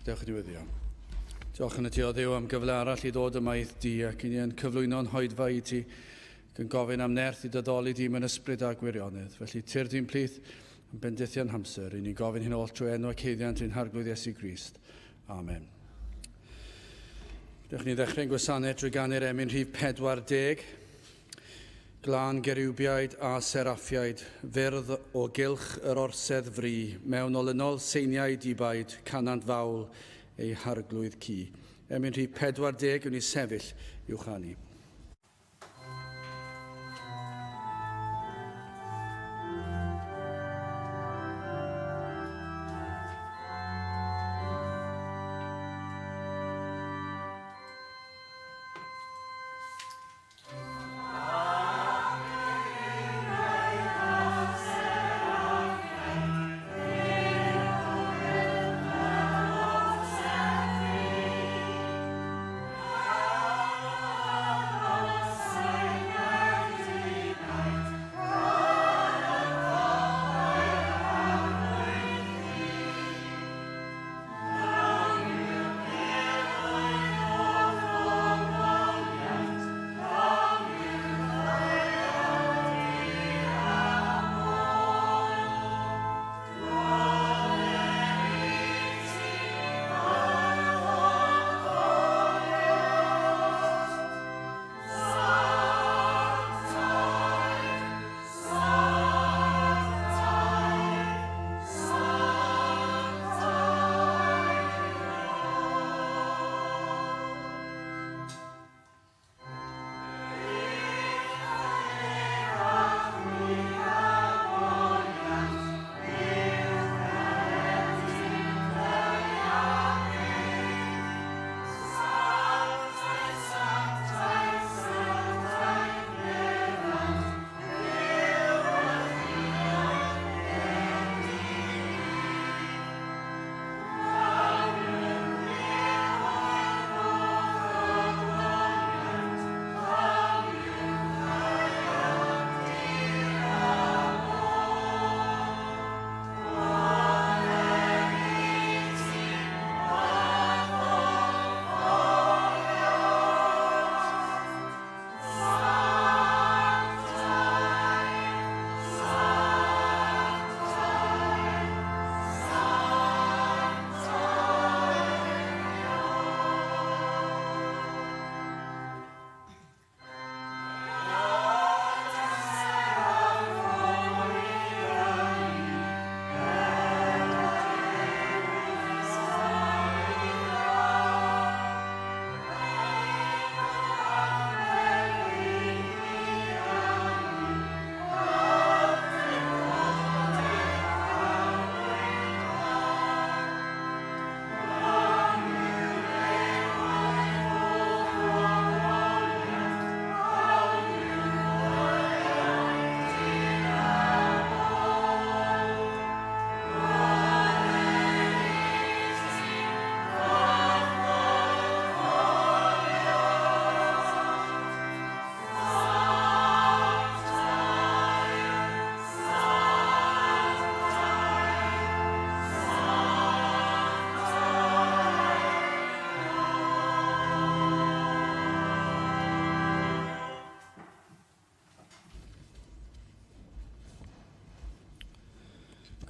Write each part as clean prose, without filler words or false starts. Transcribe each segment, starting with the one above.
Dewch i ddiweddio. Diolch yn y ti o Dduw am gyfle arall i ddod yma i'th di ac i ni yn cyflwyno'n hoedfa i ti ac yn gofyn am nerth i dyddoli di mewn ysbryd a gwirionedd. Felly tyr di'n plith yn bendithion hamser. I ni'n gofyn hyn oll trwy enw ac haeddiant ein Harglwydd Iesu Grist. Amen. Dewch ni ddechrau'n gwasanaeth drwy ganu'r emyn rhif 40. Glân geriwbiaid a seraffiaid, fyrdd o gylch yr orsedd fri, mewn olynol seiniau dibaid, canant fawl eu harglwydd cu. Emyn rhif 40 yw ni sefyll i'w chanu.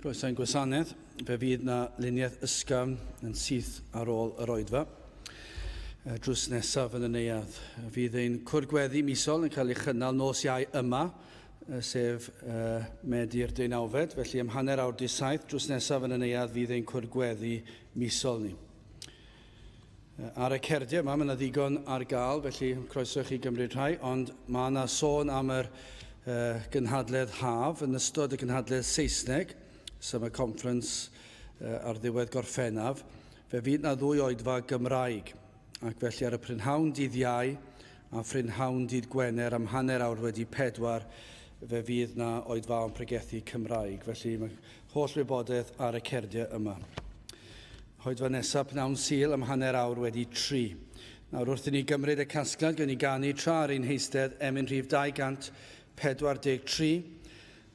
Croeso i'n gwasanaeth. Fe fydd na luniaeth ysgafn yn syth ar ôl yr oedfa. Drws nesaf yn y neuadd. Fydd ein cwrdd gweddi misol yn cael ei chynnal nos Iau yma, sef Medi'r deunawfed, felly am hanner awr di saith drws nesaf yn y neuadd fydd ein cwrdd gweddi misol ni. Ar y cerdiau yma, mae yna ddigon ar gael, felly croeso i chi gymryd rhai, ond mae yna sôn am yr uh, gynhadledd haf yn ystod y gynhadledd Saesneg, Summer Conference uh, ar ddiwedd Gorffennaf. Fe fydd yna ddwy oedfa Gymraeg, ac felly ar y prynhawn dydd Iau a phrynhawn dydd Gwener am hanner awr wedi pedwar, fe fydd yna oedfaon pregethu Cymraeg. Felly mae holl wybodaeth ar y cerdiau yma. Hoedfa nesaf pnawn Sul am hanner awr wedi tri. Nawr wrth i ni gymryd y casgliad, gawn ni ganu tra ar ein heistedd emyn rhif 243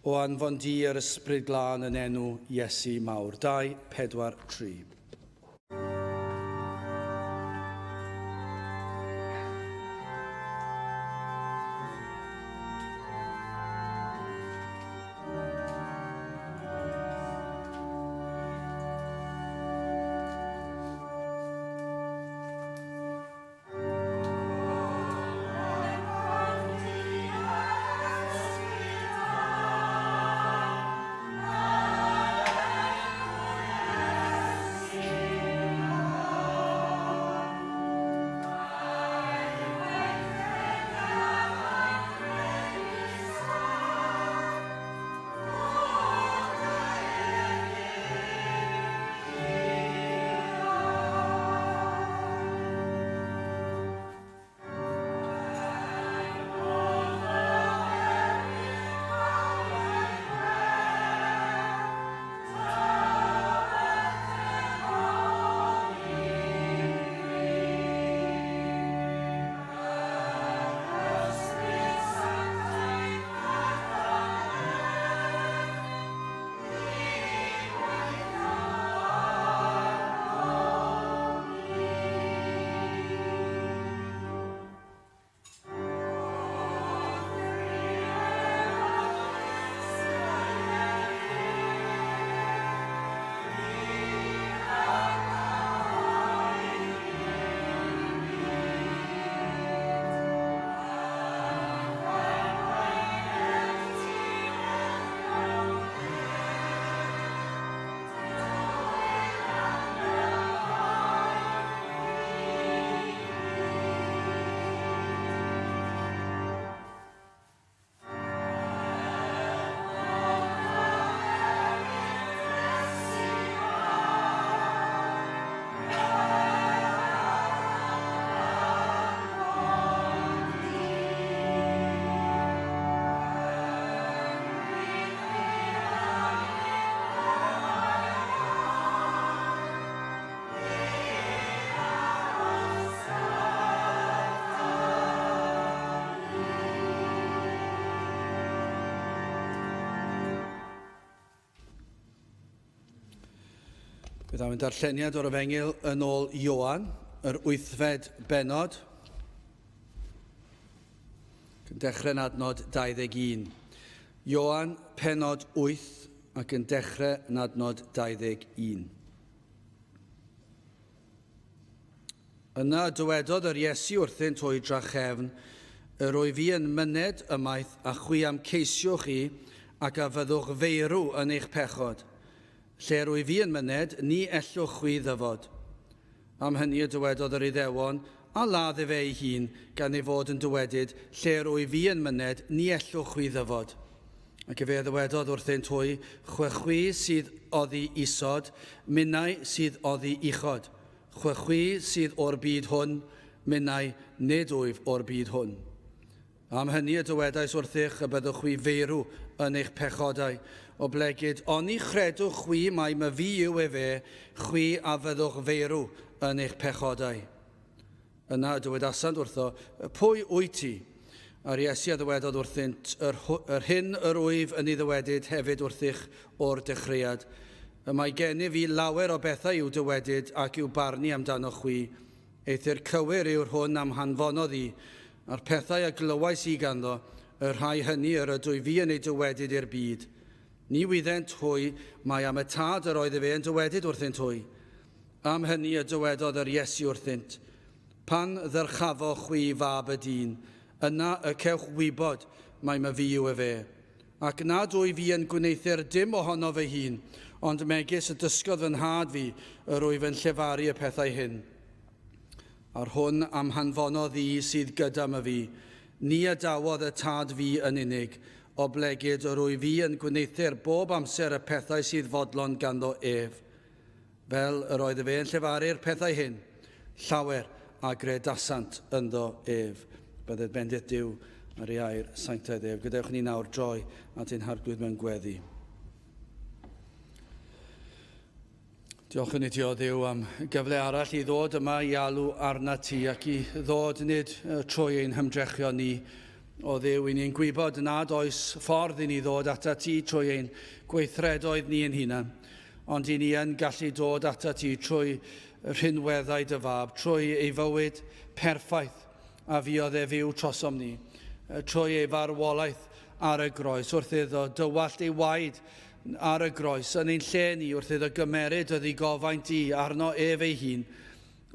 o anfon di yr ysbryd glân yn enw Iesu mawr. 2, 4, 3. Byddaf yn darlleniad o'r Efengyl yn ôl Ioan, yr wythfed bennod, ac yn dechrau'n adnod 21. Ioan, pennod 8, ac yn dechrau yn adnod 21. Yna dywedodd yr Iesu wrthynt hwy drachefn, Yr wyf fi yn myned ymaith, a chwi a'm ceisiwch i, ac a fyddwch feirw yn eich pechod. Lle yr wyf fi yn myned, ni ellwch chwi ddyfod. Am hynny y dywedodd yr Iddewon, A ladd efe ei hun, gan ei fod yn dywedyd, Lle yr wyf fi yn myned, ni ellwch chwi ddyfod. Ac efe a ddywedodd wrthynt hwy, Chwe chwi sydd oddi isod, minnau sydd oddi uchod. Chwe chwi sydd o'r byd hwn, minnau nid wyf o'r byd hwn. Am hynny y dywedais wrthych y byddwch chwi feirw yn eich pechodau, oblegid oni chredwch chwi mai myfi yw efe, chwi a fyddwch feirw yn eich pechodau. Yna y dywedasant wrtho, Pwy wyt ti? A'r Iesu a ddywedodd wrthynt, yr, yr hyn yr wyf yn ei ddywedyd hefyd wrthych o'r dechreuad. Y mae gennyf fi lawer o bethau i'w dywedyd ac i'w barnu amdanoch chwi, Eithr cywir yw'r hwn a'm hanfonodd i, a'r pethau a glywais i ganddo, y rhai hynny yr ydwy fi yn eu dywedyd i'r byd. Ni wyddent hwy mai am y Tad yr oedd efe yn dywedyd wrthynt hwy. Am hynny y dywedodd yr Iesu wrthynt, Pan ddyrchafo chwi Fab y dyn, yna y cewch wybod mai myfi yw efe. Ac nad wyf fi yn gwneuthur dim ohono fy hun, ond megis y dysgodd fy nhad fi, yr wyf yn llefaru y pethau hyn. A'r hwn a'm hanfonodd i sydd gyda myfi, ni adawodd y tad fi yn unig, oblegid yr wyf fi yn gwneuthur bob amser y pethau sydd fodlon ganddo ef. Fel yr oedd efe yn llefaru'r pethau hyn, llawer a gredasant ynddo ef. Bydded bendith Duw ar ei air sanctaidd ef. Gadewch ni nawr droi at ein Harglwydd mewn gweddi. Diolch yn i ti, o Dduw, am gyfle arall i ddod yma i alw arna ti ac i ddod nid trwy ein hymdrechion ni, o Dduw, i ni'n gwybod nad oes ffordd i ni ddod ata ti trwy ein gweithredoedd ni ein hunan, Ond i ni yn gallu dod atat ti trwy rhinweddau dy fab, trwy ei fywyd perffaith a fuodd e fyw trosom ni, trwy ei farwolaeth ar y groes, wrth iddo dywallt ei waed ar y groes yn ein lle ni, wrth iddo gymeryd y ddigofaint i arno ef ei hun,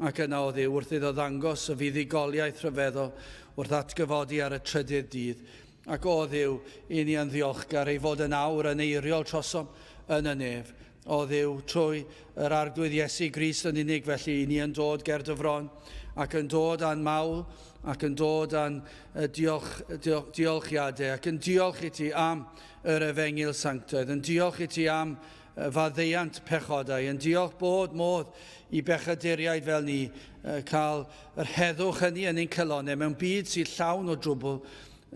ac yna o Dduw, wrth iddo ddangos y fuddugoliaeth rhyfeddol wrth atgyfodi ar y trydydd dydd. Ac o Dduw, i ni yn ddiolchgar ei fod yn awr yn eiriol trosom yn y nef. O Dduw, trwy yr Arglwydd Iesu Grist yn unig, felly i ni yn dod ger dy fron, ac yn dod â'n mawl, ac yn dod â'n diolch, diolch, diolchiadau, ac yn diolch i ti am yr efengyl sanctaidd, yn diolch i ti am faddeuant pechodau, yn diolch bod modd i bechaduriaid fel ni cael yr heddwch hynny yn ein calonnau mewn byd sydd llawn o drwbl,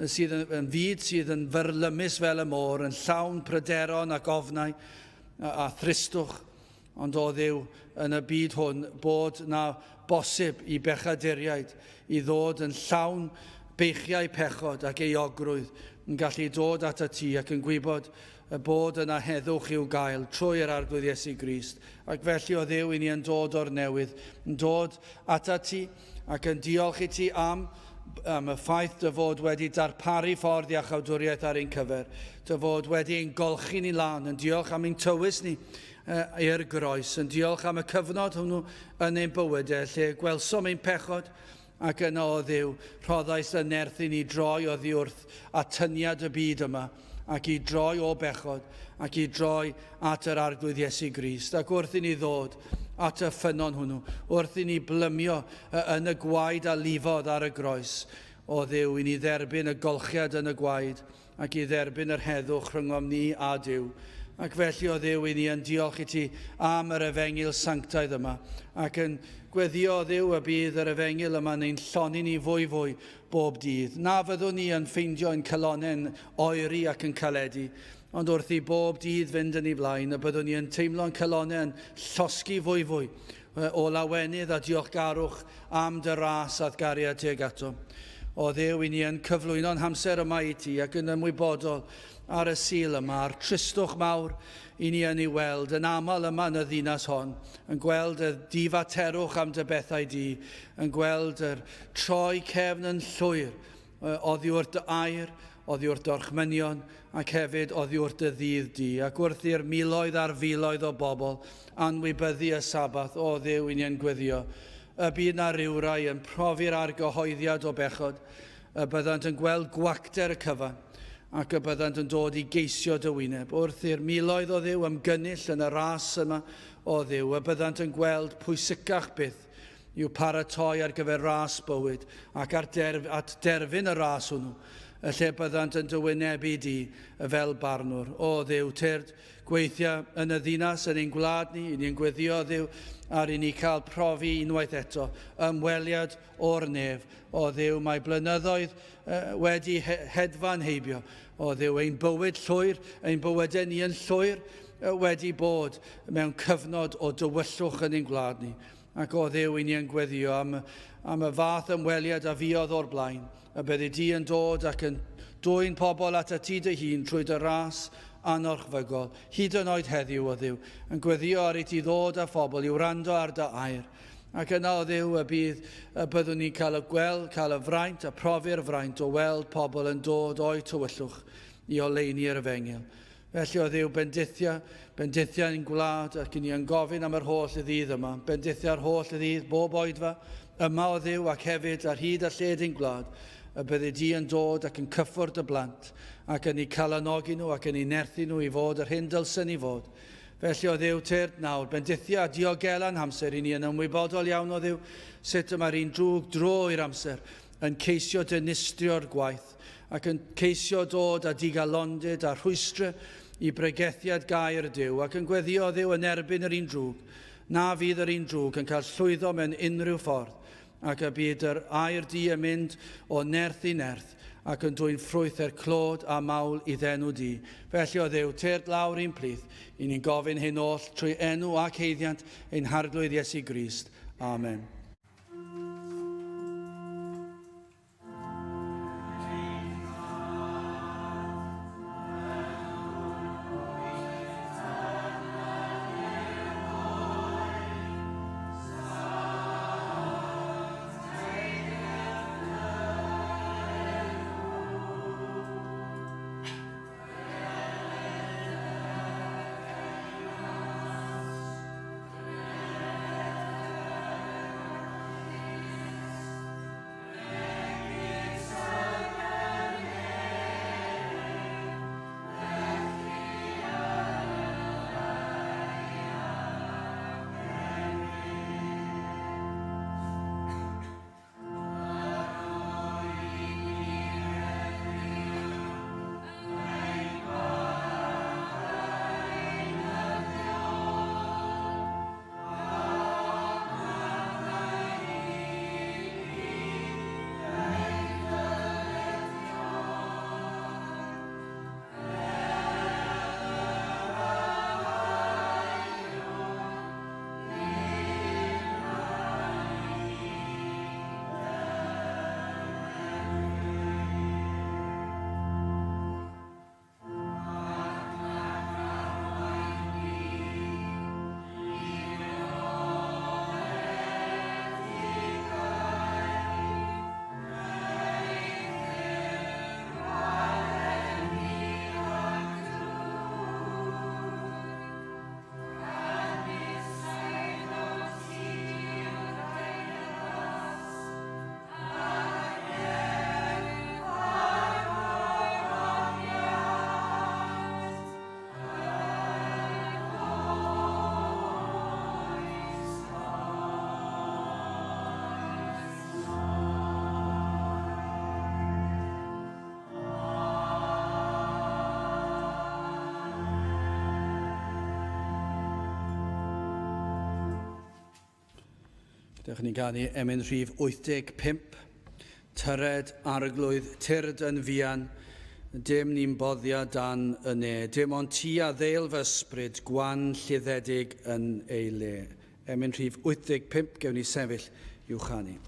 sydd yn, yn fyd sydd yn fyrlymus fel y môr, yn llawn pryderon ac ofnau a, a thristwch. Ond o Dduw, yn y byd hwn, bod na bosib i bechaduriaid i ddod yn llawn beichiau pechod ac euogrwydd, yn gallu dod at y ti ac yn gwybod y bod yna heddwch i'w gael trwy yr Arglwydd Iesu Grist. Ac felly, o Dduw, i ni yn dod o'r newydd, yn dod atat ti ac yn diolch i ti am, am y ffaith dy fod wedi darparu ffordd iachawdwriaeth ar ein cyfer, dy fod wedi ein golchi ni lan, yn diolch am ein tywys ni i'r groes, yn diolch am y cyfnod hwnnw yn ein bywydau lle gwelsom ein pechod, Ac yno, o Dduw, rhoddais y nerth i ni droi oddi wrth atyniad y byd yma, ac i droi o bechod, ac i droi at yr Arglwydd Iesu Grist. Ac wrth i ni ddod at y ffynnon hwnnw, wrth i ni blymio yn y gwaed a lifodd ar y groes, o Dduw, i ni dderbyn y golchiad yn y gwaed, ac i dderbyn yr heddwch rhyngom ni a Duw. Ac felly, o Dduw, i ni yn diolch i ti am yr efengyl sanctaidd yma, ac yn gweddio, o Dduw, y bydd yr efengyl yma'n ein llonni ni fwy fwy bob dydd. Na fyddwn ni yn ffeindio ein calonnau'n oeri ac yn caledu, ond wrth i bob dydd fynd yn ei flaen, y byddwn ni yn teimlo'n calonnau yn llosgi fwy fwy o lawenydd a diolchgarwch am dy ras a'th gariad tuag ato. O Dduw, i ni yn cyflwyno'n hamser yma i ti ac yn ymwybodol ar y Sul yma, a'r tristwch mawr i ni yn ei weld yn aml yma yn y ddinas hon, yn gweld y difaterwch am dy bethau di, yn gweld yr troi cefn yn llwyr oddi wrth dy air, oddi wrth dy orchmynion, ac hefyd oddi wrth dy ddydd di, ac wrth i'r miloedd ar filoedd o bobl anwybyddu y Sabath, o Dduw, i ni yn gweddio, y bydd na rywrai yn profi'r argyhoeddiad o bechod, y byddant yn gweld gwacter y cyfan, ac y byddant yn dod i geisio dy wyneb. Wrth i'r miloedd o Dduw ymgynnull yn y ras yma o Dduw, y byddant yn gweld pwysicach byth i'w paratoi ar gyfer ras bywyd ac ar derf, at derfyn y ras hwnnw, y lle byddant yn dy wynebu di fel barnwr. O Dduw, tyrd, gweithia yn y ddinas, yn ein gwlad ni, i ni'n gweddio Dduw, ar i ni cael profi unwaith eto ymweliad o'r nef. O Dduw, mae blynyddoedd wedi hedfan heibio. O Dduw, ein bywyd llwyr, ein bywydau ni yn llwyr wedi bod mewn cyfnod o dywyllwch yn ein gwlad ni. Ac o Dduw, i ni yn gweddio am, am y fath ymweliad a fuodd o'r blaen, y byddi di yn dod ac yn dwyn pobl at y ti dy hun trwy dy ras anorchfygol, hyd yn oed heddiw, o Dduw, yn gweddio ar i ti ddod â phobl i wrando ar dy air. Ac yna, o Dduw, y bydd y byddwn ni'n cael y gweld, cael y fraint a profi'r fraint o weld pobl yn dod o'u tywyllwch i oleuni yr efengyl. Felly, o Dduw, bendithia, bendithia ein gwlad, ac i ni yn gofyn am yr holl y ddydd yma. Bendithia'r holl y ddydd, bob oedfa, yma o Dduw, ac hefyd ar hyd a lled ein gwlad, y byddi di yn dod ac yn cyffwrdd dy blant, ac yn eu calanogi nhw ac yn eu nerthu nhw i fod yr hyn dylsen ni fod. Felly, o Dduw, tyrd nawr, bendithia a diogela'n hamser i ni yn ymwybodol iawn o Dduw sut y mae'r un drwg dro i'r amser yn ceisio dinistrio'r gwaith ac yn ceisio dod â digalondid a rhwystrau i bregethiad gair Duw, ac yn gweddio Dduw yn erbyn yr un drwg, na fydd yr un drwg yn cael llwyddo mewn unrhyw ffordd, ac y bydd yr air di yn mynd o nerth i nerth, ac yn dwyn ffrwyth er clod a mawl i ddenw di. Felly, o Dduw, tyrd lawr i'n plith, i ni'n gofyn hyn oll trwy enw ac haeddiant ein Harglwydd Iesu Grist. Amen. Dewch ni'n ganu emyn rhif 85. Tyred arglwydd tyrd yn fuan, dim ni'n boddia dan y ne, dim ond ti a ddeil fy ysbryd gwan lluddedig yn ei le. Emyn rhif 85, gewn ni sefyll i'w chanu.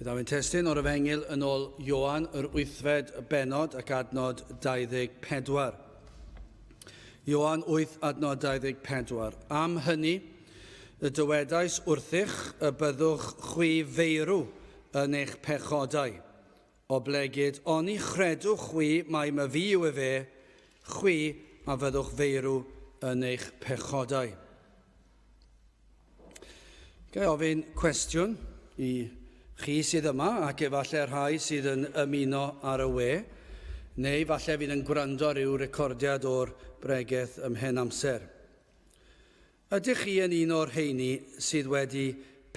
Fe ddaw ein testun o'r Efengyl yn ôl Ioan, yr wythfed bennod ac adnod 24. Ioan 8 adnod 24. Am hynny, y dywedais wrthych y byddwch chwi feirw yn eich pechodau. Oblegid oni chredwch chwi mai myfi yw efe, chwi a fyddwch feirw yn eich pechodau. Ga i ofyn cwestiwn i chi sydd yma ac efallai rhai sydd yn ymuno ar y we, neu falle fydd yn gwrando ar ryw recordiad o'r bregeth ymhen amser. Ydych chi yn un o'r rheini sydd wedi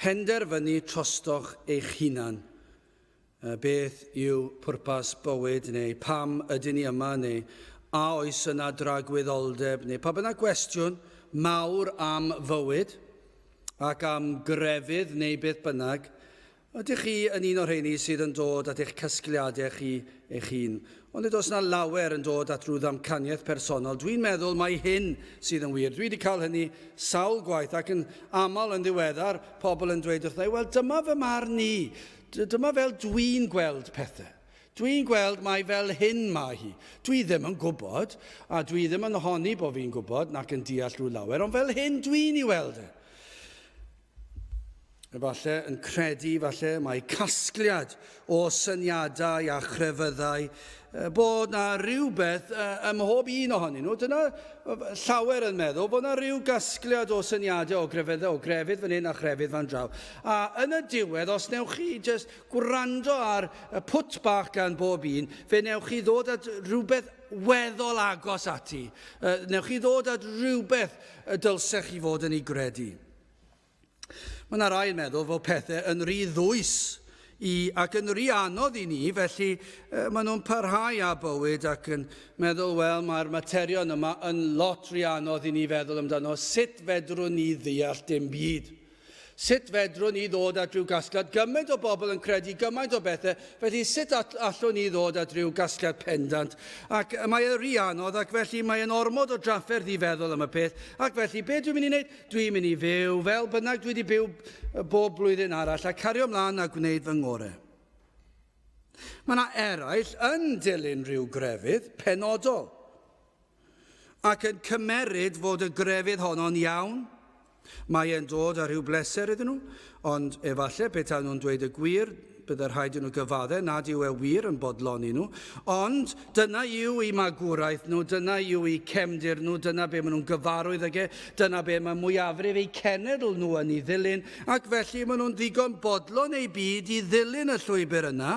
penderfynu trostoch eich hunan beth yw pwrpas bywyd neu pam ydyn ni yma neu a oes yna dragwyddoldeb neu pa bynnag gwestiwn mawr am fywyd ac am grefydd neu beth bynnag, ydych chi yn un o'r rheini sydd yn dod at eich casgliadau chi eich hun? Ond nid oes yna lawer yn dod at rhyw ddamcaniaeth personol. Dwi'n meddwl mai hyn sydd yn wir. Dwi wedi cael hynny sawl gwaith ac yn aml yn ddiweddar pobl yn dweud wrtha i, wel dyma fy marn i. Dyma fel dwi'n gweld pethau. Dwi'n gweld mai fel hyn mae hi. Dwi ddim yn gwybod, a dwi ddim yn honni bod fi'n gwybod nac yn deall rhyw lawer, ond fel hyn dwi'n ei weld e. Efallai yn credu, falle, mai casgliad o syniadau a chrefyddau, bod na rhywbeth ym mhob un ohonyn nhw. Dyna llawer yn meddwl bod na rhyw gasgliad o syniadau o grefyddau, o grefydd fan hyn a chrefydd fan draw. A yn y diwedd, os newch chi jyst gwrando ar y pwt bach gan bob un, fe newch chi ddod at rhywbeth weddol agos ati. Newch chi ddod at rhywbeth y dylsech chi fod yn ei gredu. Mae yna rai yn meddwl fod pethau yn rhy ddwys i, ac yn rhy anodd i ni, felly maen nhw'n parhau â bywyd ac yn meddwl, wel, mae'r materion yma yn lot rhy anodd i ni feddwl amdano, sut fedrwn ni ddeall dim byd? Sut fedrwn ni ddod at ryw gasgliad? Gymaint o bobl yn credu gymaint o bethau, felly sut allwn ni ddod at ryw gasgliad pendant? Ac mae e'n rhy anodd, ac felly mae e'n ormod o drafferth i feddwl am y peth, ac felly be dwi'n mynd i wneud? Dwi'n mynd i fyw fel bynnag dwi wedi byw bob blwyddyn arall a cario mlaen a gwneud fy ngorau. Mae yna eraill yn dilyn rhyw grefydd penodol ac yn cymeryd fod y grefydd honno'n iawn. Mae e'n dod â rhyw bleser iddyn nhw, ond efallai petai nhw'n dweud y gwir, Byddai rhaid i nhw gyfadde nad yw e wir yn bodloni nhw, ond dyna yw eu magwraeth nhw, dyna yw eu cefndir nhw, dyna be maen nhw'n gyfarwydd ag e, dyna be mae mwyafrif eu cenedl nhw yn ei ddilyn, ac felly maen nhw'n ddigon bodlon eu byd i ddilyn y llwybr yna.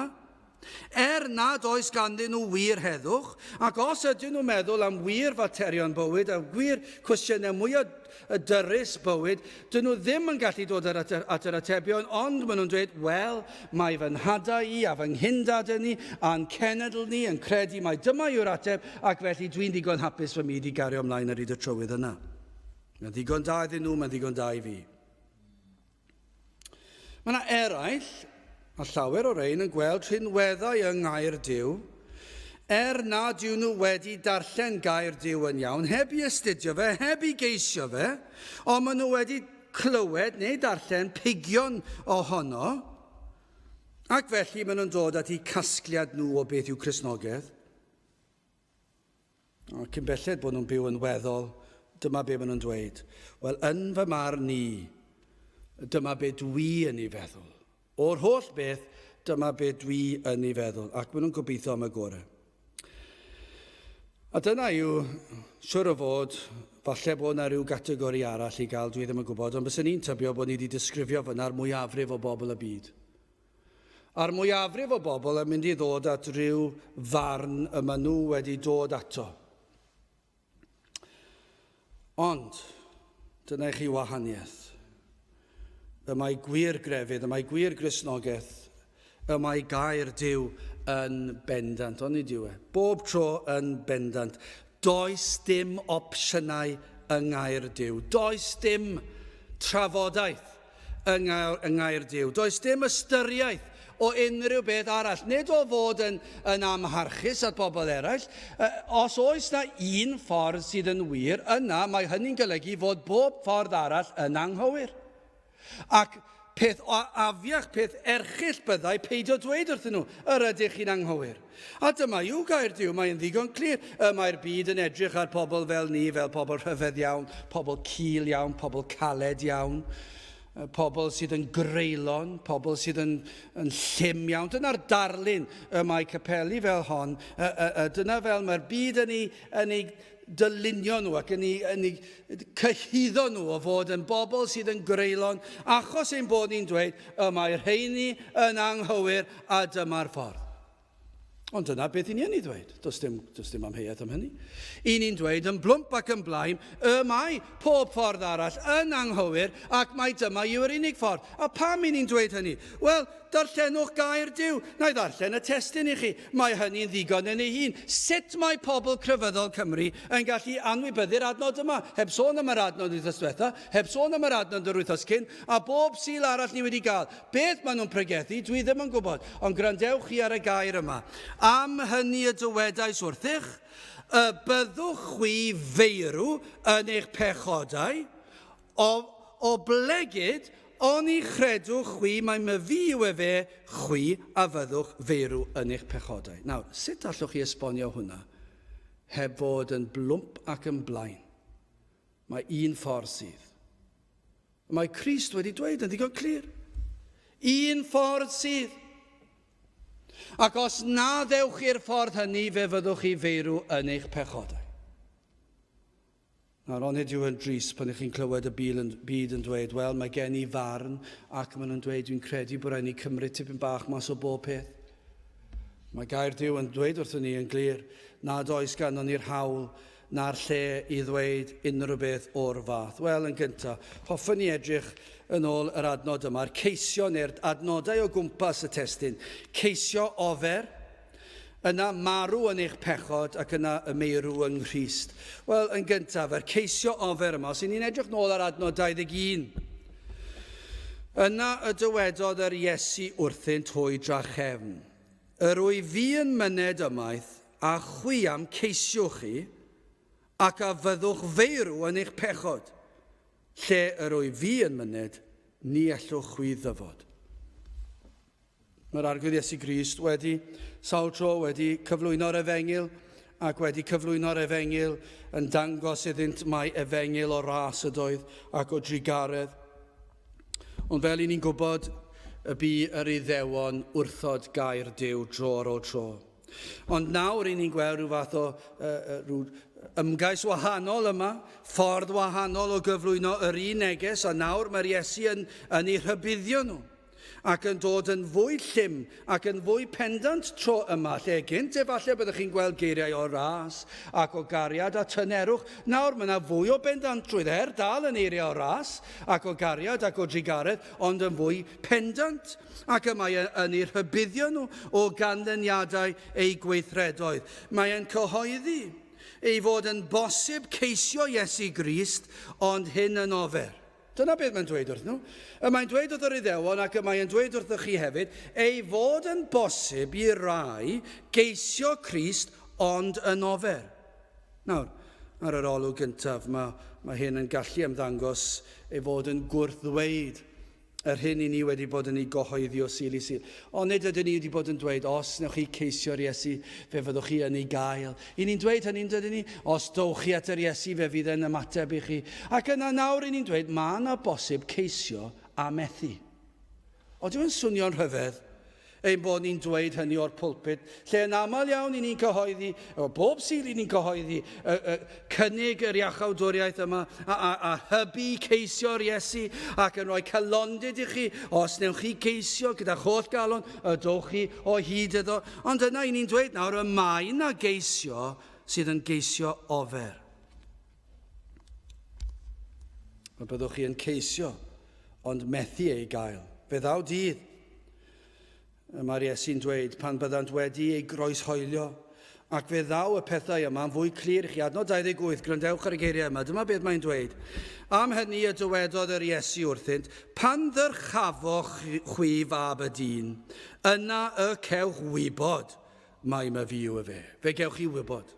Er nad oes ganddyn nhw wir heddwch, ac os ydyn nhw'n meddwl am wir faterion bywyd a gwir cwestiynau mwyaf y dyrys bywyd, dyn nhw ddim yn gallu dod at, at yr atebion, ond maen nhw'n dweud, wel, mae fy nhadau i a fy nghyn-dadau ni a'n cenedl ni yn credu mai dyma yw'r ateb, ac felly dwi'n ddigon hapus fy myd i gario ymlaen ar hyd y trywydd yna. Mae'n ddigon da iddyn nhw, mae'n ddigon da i fi. Mae yna eraill, a llawer o rein yn gweld rhinweddau yng Ngair Duw, er nad yw nhw wedi darllen Gair Duw yn iawn, heb i astudio fe, heb i geisio fe, ond maen nhw wedi clywed neu darllen pigion ohono, ac felly maen nhw'n dod at eu casgliad nhw o beth yw Cristnogaeth. O, cyn belled bod nhw'n byw yn weddol, dyma be maen nhw'n dweud. Wel, yn fy marn i, dyma be dwi yn ei feddwl. O'r holl beth, dyma be dwi yn ei feddwl. Ac maen nhw'n gobeithio am y gorau. A dyna yw, siwr o fod, falle bod yna rhyw gategori arall i gael, dwi ddim yn gwybod, ond byswn i'n tybio bod ni wedi disgrifio fyna'r mwyafrif o bobl y byd. A'r mwyafrif o bobl yn mynd i ddod at ryw farn y maen nhw wedi dod ato. Ond, dyna i chi wahaniaeth. Y mae gwir grefydd, y mae gwir Gristnogaeth, y mae gair Duw yn bendant, onid yw e? Bob tro yn bendant. Does dim opsiynau yng ngair Duw. Does dim trafodaeth. yng ngair Duw. Does dim ystyriaeth o unrhyw beth arall, nid o fod yn, yn amharchus at bobl eraill. Os oes na un ffordd sydd yn wir, yna mae hynny'n golygu fod bob ffordd arall yn anghywir. Ac peth afiach, peth erchyll byddai peidio dweud wrthyn nhw, yr ydych chi'n anghywir. A dyma yw gair Duw, mae'n ddigon clir. Y mae'r byd yn edrych ar pobl fel ni, fel pobl rhyfedd iawn, pobl cul iawn, pobl caled iawn, pobl sydd yn greulon, pobl sydd yn, yn llym iawn. Dyna'r darlun y mae capeli fel hon. Dyna fel mae'r byd yn ei, yn ei dylunio nhw ac yn ei, yn ei cyhuddo nhw o fod yn bobl sydd yn greulon achos ein bod ni'n dweud y mae rheini yn anghywir a dyma'r ffordd. Ond dyna beth i ni yn ei ddweud. Does dim, does dim amheuaeth am hynny. I ni'n dweud yn blwmp ac yn blaen, y mae pob ffordd arall yn anghywir ac mai dyma yw'r unig ffordd. A pam i ni'n dweud hynny? Wel, darllenwch gair Duw. Na i ddarllen y testun i chi. Mae hynny'n ddigon yn ei hun. Sut mae pobl crefyddol Cymru yn gallu anwybyddu'r adnod yma? Heb sôn am yr adnod wythnos diwetha, heb sôn am yr adnod yr wythnos cyn, a bob Sul arall ni wedi gael. Beth maen nhw'n pregethu, dwi ddim yn gwybod, ond gwrandewch chi ar y gair yma. Am hynny y dywedais wrthych, y byddwch chwi feirw yn eich pechodau, o, oblegid oni chredwch chwi mai myfi yw efe, chwi a fyddwch feirw yn eich pechodau. Nawr, sut allwch chi esbonio hwnna heb fod yn blwmp ac yn blaen? Mae un ffordd sydd. Mae Crist wedi dweud yn ddigon clir. Un ffordd sydd. Ac os na ddewch i'r ffordd hynny, fe fyddwch chi feirw yn eich pechodau. Nawr, onid yw yn drist pan ych chi'n clywed y byd yn dweud, wel, mae gen i farn, ac maen nhw'n dweud, dwi'n credu bod rhaid ni cymryd tipyn bach mas o bob peth. Mae gair Duw yn dweud wrthyn ni yn glir nad oes ganddo ni'r hawl na'r lle i ddweud unrhyw beth o'r fath. Wel, yn gyntaf, hoffwn i edrych yn ôl yr adnod yma, yr ceisio neu'r adnodau o gwmpas y testun. Ceisio ofer, yna marw yn eich pechod ac yna y meirw yng Nghrist. Wel, yn gyntaf, yr ceisio ofer yma, os y'n ni'n edrych nôl ar adnod 21, yna y dywedodd yr Iesu wrthynt hwy drachefn, Yr wyf fi yn myned ymaith, A chwi a'm ceisiwch chi, ac a fyddwch feirw yn eich pechod. Lle yr wyf fi yn myned, ni ellwch chwi ddyfod. Mae'r Arglwydd Iesu Grist wedi sawl tro wedi cyflwyno'r efengyl ac wedi cyflwyno'r efengyl yn dangos iddynt mai efengyl o ras ydoedd ac o drugaredd. Ond fel i ni'n gwybod, y bu yr Iddewon wrthod gair Duw dro ar ôl tro. Ond nawr i ni'n gweld rhyw fath o uh, rhyw ymgais wahanol yma, ffordd wahanol o gyflwyno yr un neges, a nawr mae'r Iesu yn, yn eu rhybuddio nhw ac yn dod yn fwy llym ac yn fwy pendant tro yma, lle gynt efallai byddwch chi'n gweld geiriau o ras ac o gariad a tynerwch. Nawr mae yna fwy o bendantrwydd, er dal yn eiriau o ras ac o gariad ac o drugaredd, ond yn fwy pendant. Ac y mae yn eu rhybuddio nhw o ganlyniadau eu gweithredoedd. Mae e'n cyhoeddi ei fod yn bosib ceisio Iesu Grist, ond hyn yn ofer. Dyna beth mae'n dweud wrth nhw. Y mae'n dweud wrth yr Iddewon ac y mae'n dweud wrthych chi hefyd ei fod yn bosib i rai geisio Crist ond yn ofer. Nawr, ar yr olwg gyntaf, mae, mae hyn yn gallu ymddangos ei fod yn gwrthddweud yr hyn i ni wedi bod yn ei gyhoeddi o Sul i Sul. Ond nid ydyn ni wedi bod yn dweud, os wnewch chi ceisio'r Iesu, fe fyddwch chi yn ei gael. I ni'n dweud hynny, dydyn ni? Os dowch chi at yr Iesu, fe fydd e'n ymateb i chi. Ac yna nawr i ni'n dweud, mae yna bosib ceisio a methu. Odyw e'n swnio'n rhyfedd ein bod ni'n dweud hynny o'r pulpit, lle yn aml iawn i ni'n cyhoeddi, o bob Sul i ni'n cyhoeddi y, y, cynnig yr iachawdwriaeth yma, a, a, a hybu ceisio'r Iesu, ac yn rhoi calondid i chi, os newch chi geisio gyda holl galon, y dowch chi o hyd iddo. Ond yna i ni'n dweud nawr, y mae yna geisio sydd yn geisio ofer. Y byddwch chi yn ceisio, ond methu ei gael. Fe ddaw dydd, y mae'r Iesu'n dweud, pan byddant wedi ei groeshoelio, ac fe ddaw y pethau yma yn fwy clir i chi. Adnod 28, gwrandewch ar y geiriau yma, dyma beth mae'n dweud. Am hynny y dywedodd yr Iesu wrthynt, pan ddyrchafoch chwi fab y dyn, yna y cewch wybod mai myfi yw efe. Fe gewch chi wybod.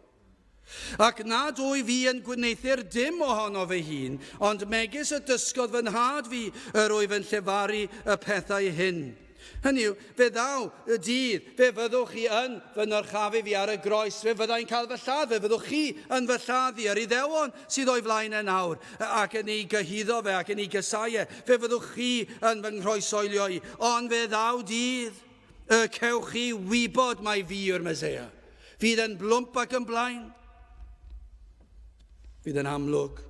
Ac nad wyf fi yn gwneuthur dim ohono fy hun, ond megis y dysgodd fy nhad fi, yr wyf yn llefaru y pethau hyn. Hynny yw, fe ddaw y dydd, fe fyddwch chi yn fy nyrchafu fi ar y groes, fe fydda i'n cael fy lladd, fe fyddwch chi yn fy lladd i, yr Iddewon sydd o'i flaen e nawr, ac yn ei gyhuddo fe ac yn ei gysau e, fe fyddwch chi yn fy nghroesoelio i, ond fe ddaw dydd y cewch chi wybod mai fi yw'r Meseia. Fydd yn blwmp ac yn blaen. Fydd yn amlwg.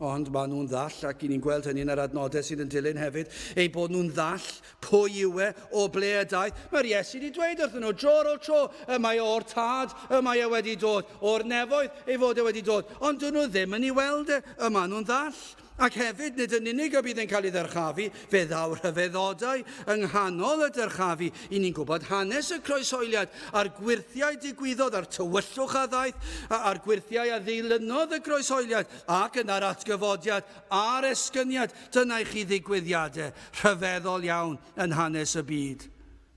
Ond maen nhw'n ddall, ac i ni'n gweld hynny yn yr adnodau sydd yn dilyn hefyd, eu bod nhw'n ddall pwy yw e, o ble y daeth. Mae'r Iesu wedi dweud wrthyn nhw dro ar ôl tro, y mae o'r tad, y mae e wedi dod, o'r nefoedd ei fod e wedi dod. Ond dyn nhw ddim yn ei weld e, y maen nhw'n ddall. Ac hefyd, nid yn unig y bydd yn cael ei ddyrchafu, fe ddaw rhyfeddodau yng nghanol y dyrchafu. I ni'n gwybod hanes y croeshoeliad a'r gwyrthiau digwyddodd, a'r tywyllwch a ddaeth, a'r gwyrthiau a ddilynodd y croeshoeliad, ac yna'r atgyfodiad a'r esgyniad. Dyna i chi ddigwyddiadau rhyfeddol iawn yn hanes y byd.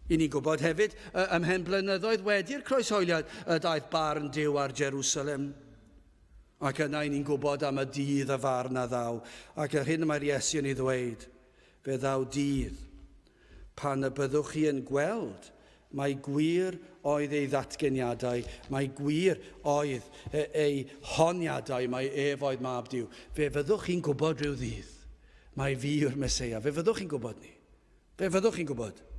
I ni'n gwybod hefyd, ymhen blynyddoedd wedi'r croeshoeliad, y daeth barn Duw ar Jerusalem. Ac yna i ni'n gwybod am y dydd y farn a ddaw, ac yr hyn y mae'r Iesu yn ei ddweud, fe ddaw dydd pan y byddwch chi yn gweld mai gwir oedd ei ddatgeniadau, mai gwir oedd ei honiadau, mai ef oedd mab Duw. Fe fyddwch chi'n gwybod rhyw ddydd mai fi yw'r Meseia. Fe fyddwch chi'n gwybod ni. Fe fyddwch chi'n gwybod.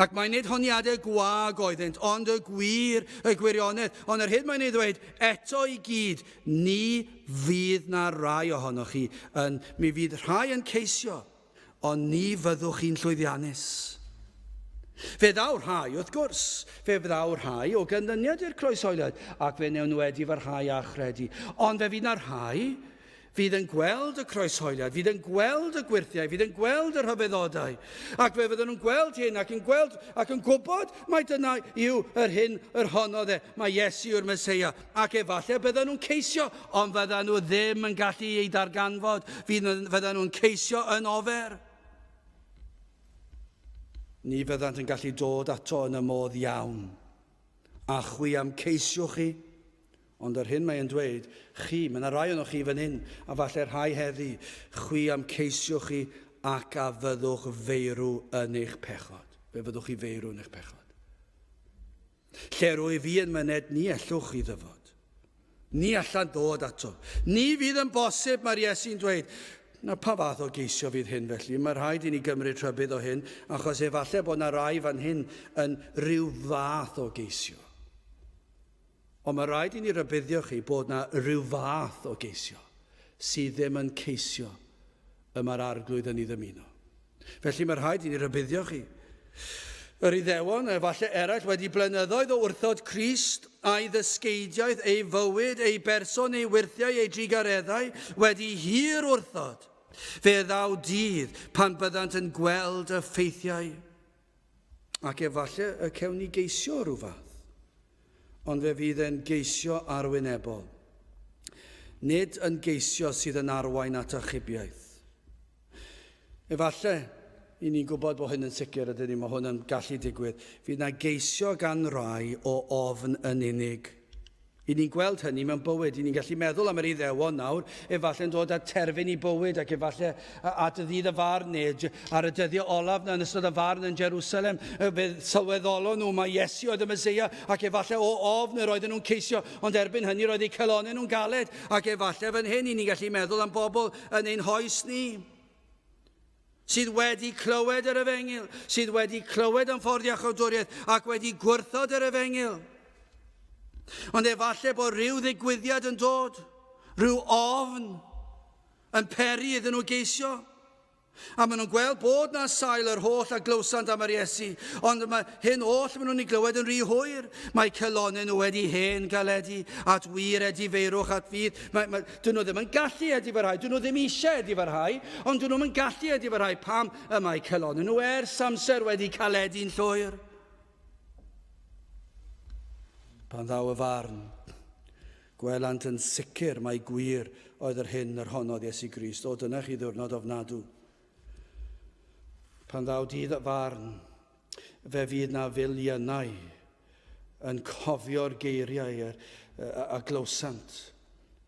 Ac mae nid honiadau gwag oeddynt, ond y gwir, y gwirionedd. Ond yr hyn mae'n ei ddweud, eto i gyd, ni fydd na rai ohonoch chi yn, mi fydd rhai yn ceisio, ond ni fyddwch chi'n llwyddiannus. Fe ddaw rhai, wrth gwrs, fe ddaw rhai o ganlyniad i'r croeshoeliad, ac fe wnewn nhw edifarhau a chredu. Ond fe fydd na rhai Fydd yn gweld y croeshoeliad, fydd yn gweld y gwyrthiau, fydd yn gweld y rhyfeddodau. Ac fe fydden nhw'n gweld hyn ac yn gweld ac yn gwybod mai dyna yw yr hyn yr honnodd e, mae Iesu yw'r Meseia. Ac efallai bydden nhw'n ceisio, ond fydden nhw ddim yn gallu ei darganfod, fydden nhw'n ceisio yn ofer. Ni fyddant yn gallu dod ato yn y modd iawn. A chwi am ceisiwch chi? Ond yr hyn mae e'n dweud, chi, mae yna rai ohonoch chi fan hyn, a falle rhai heddi, chwi am ceisiwch chi ac a fyddwch feirw yn eich pechod. Fe fyddwch chi feirw yn eich pechod. Lle rwyf fi yn myned, ni ellwch chi ddyfod. Ni allan ddod ato. Ni fydd yn bosib, mae'r Iesu'n dweud. Na pa fath o geisio fydd hyn felly? Mae rhaid i ni gymryd rhybudd o hyn, achos efallai bod yna rai fan hyn yn rhyw fath o geisio. Ond mae rhaid i ni rybuddio chi bod 'na ryw fath o geisio sydd ddim yn ceisio y mae'r Arglwydd yn ei ddymuno. Felly mae rhaid i ni rybuddio chi. Yr Iddewon, efallai eraill, wedi blynyddoedd o wrthod Crist a'i ddysgeidiaeth, ei fywyd, ei berson, ei wyrthiau, ei drugareddau, wedi hir wrthod. Fe ddaw dydd pan byddant yn gweld y ffeithiau. Ac efallai y cewn ni geisio rhyw fath, ond fe fydd e'n geisio arwynebol. Nid yn geisio sydd yn arwain at achubiaeth. Efallai, i ni'n gwybod bod hyn yn sicr ydyn ni, mae hwn yn gallu digwydd, fydd na geisio gan rai o ofn yn unig. I ni'n gweld hynny mewn bywyd. I ni'n gallu meddwl am yr Iddewon nawr, efallai'n dod at terfyn i bywyd ac efallai at y ddydd y farn neu ar y dyddiau olaf na yn ystod y farn yn Jerusalem. Fe sylweddolon nhw mai Iesu oedd y Meseia ac efallai o ofn yr oedden nhw'n ceisio, ond erbyn hynny roedd eu calonnau nhw'n galed ac efallai fan hyn i ni'n gallu meddwl am bobl yn ein hoes ni sydd wedi clywed yr efengyl, sydd wedi clywed am ffordd iachawdwriaeth ac wedi gwrthod yr efengyl. Ond efallai bod rhyw ddigwyddiad yn dod, rhyw ofn yn peri iddyn nhw geisio. A maen nhw'n gweld bod na sail yr holl a glywsant am yr Iesu, ond mae hyn oll maen nhw'n ei glywed yn rhy hwyr. Mae celonau nhw wedi hen galedu at wir edifeirwch at fydd. Mae, mae, Dyn nhw ddim yn gallu edifarhau, dyn nhw ddim eisiau edifarhau, ond dyn nhw'm yn gallu edifarhau pam y mae calonnau nhw ers amser wedi caledu'n llwyr. Pan ddaw y farn, gwelant yn sicr mai gwir oedd yr hyn yr honnodd Iesu Grist. O, dyna chi ddiwrnod ofnadw. Pan ddaw dydd y farn, fe fydd na filiynau yn cofio'r geiriau, yr, a glywsant.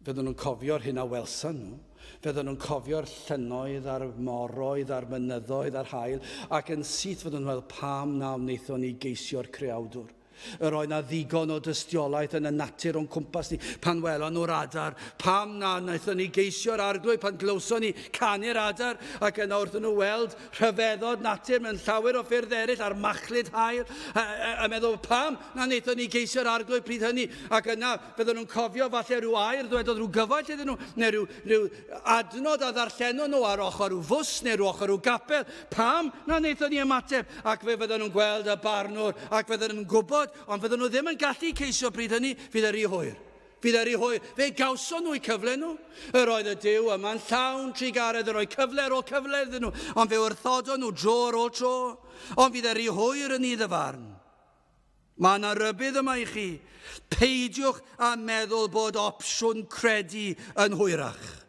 Fydden nhw'n cofio'r hyn a welsan nhw. Fydden nhw'n cofio'r llynnoedd a'r moroedd a'r mynyddoedd a'r haul, ac yn syth fydden nhw'n meddwl pam na wnaethon ni geisio'r creawdwr. Yr oedd na ddigon o dystiolaeth yn y natur o'n cwmpas ni pan welon nhw'r adar. Pam na wnaethon ni geisio'r arglwydd pan glywson ni canu'r adar ac yna wrth nhw weld rhyfeddod natur mewn llawer o ffyrdd eraill a'r machlud haul a, a, a meddwl pam na wnaethon ni geisio'r arglwydd pryd hynny ac yna Fydden nhw'n cofio falle rhyw air ddwedodd rhyw gyfaill iddyn nhw, neu rhyw, rhyw adnod a ddarllenon nhw ar ochr rhyw fws neu rhyw ochr rhyw gapel. Pam na wnaethon ni ymateb? Ac fe fydden nhw'n gweld y barnwr, ac fydden nhw'n gwybod, ond fydden nhw ddim yn gallu ceisio bryd hynny, fydd e rhy hwyr. Fydd e rhy hwyr. Fe gawson nhw eu cyfle nhw. Yr oedd y Duw yma'n llawn trugaredd yn rhoi cyfle ar ôl cyfle iddyn nhw, ond fe wrthodon nhw dro ar ôl tro. Ond fydd e rhy hwyr yn nydd y farn. Mae yna rybudd yma i chi. Peidiwch â meddwl bod opsiwn credu yn hwyrach.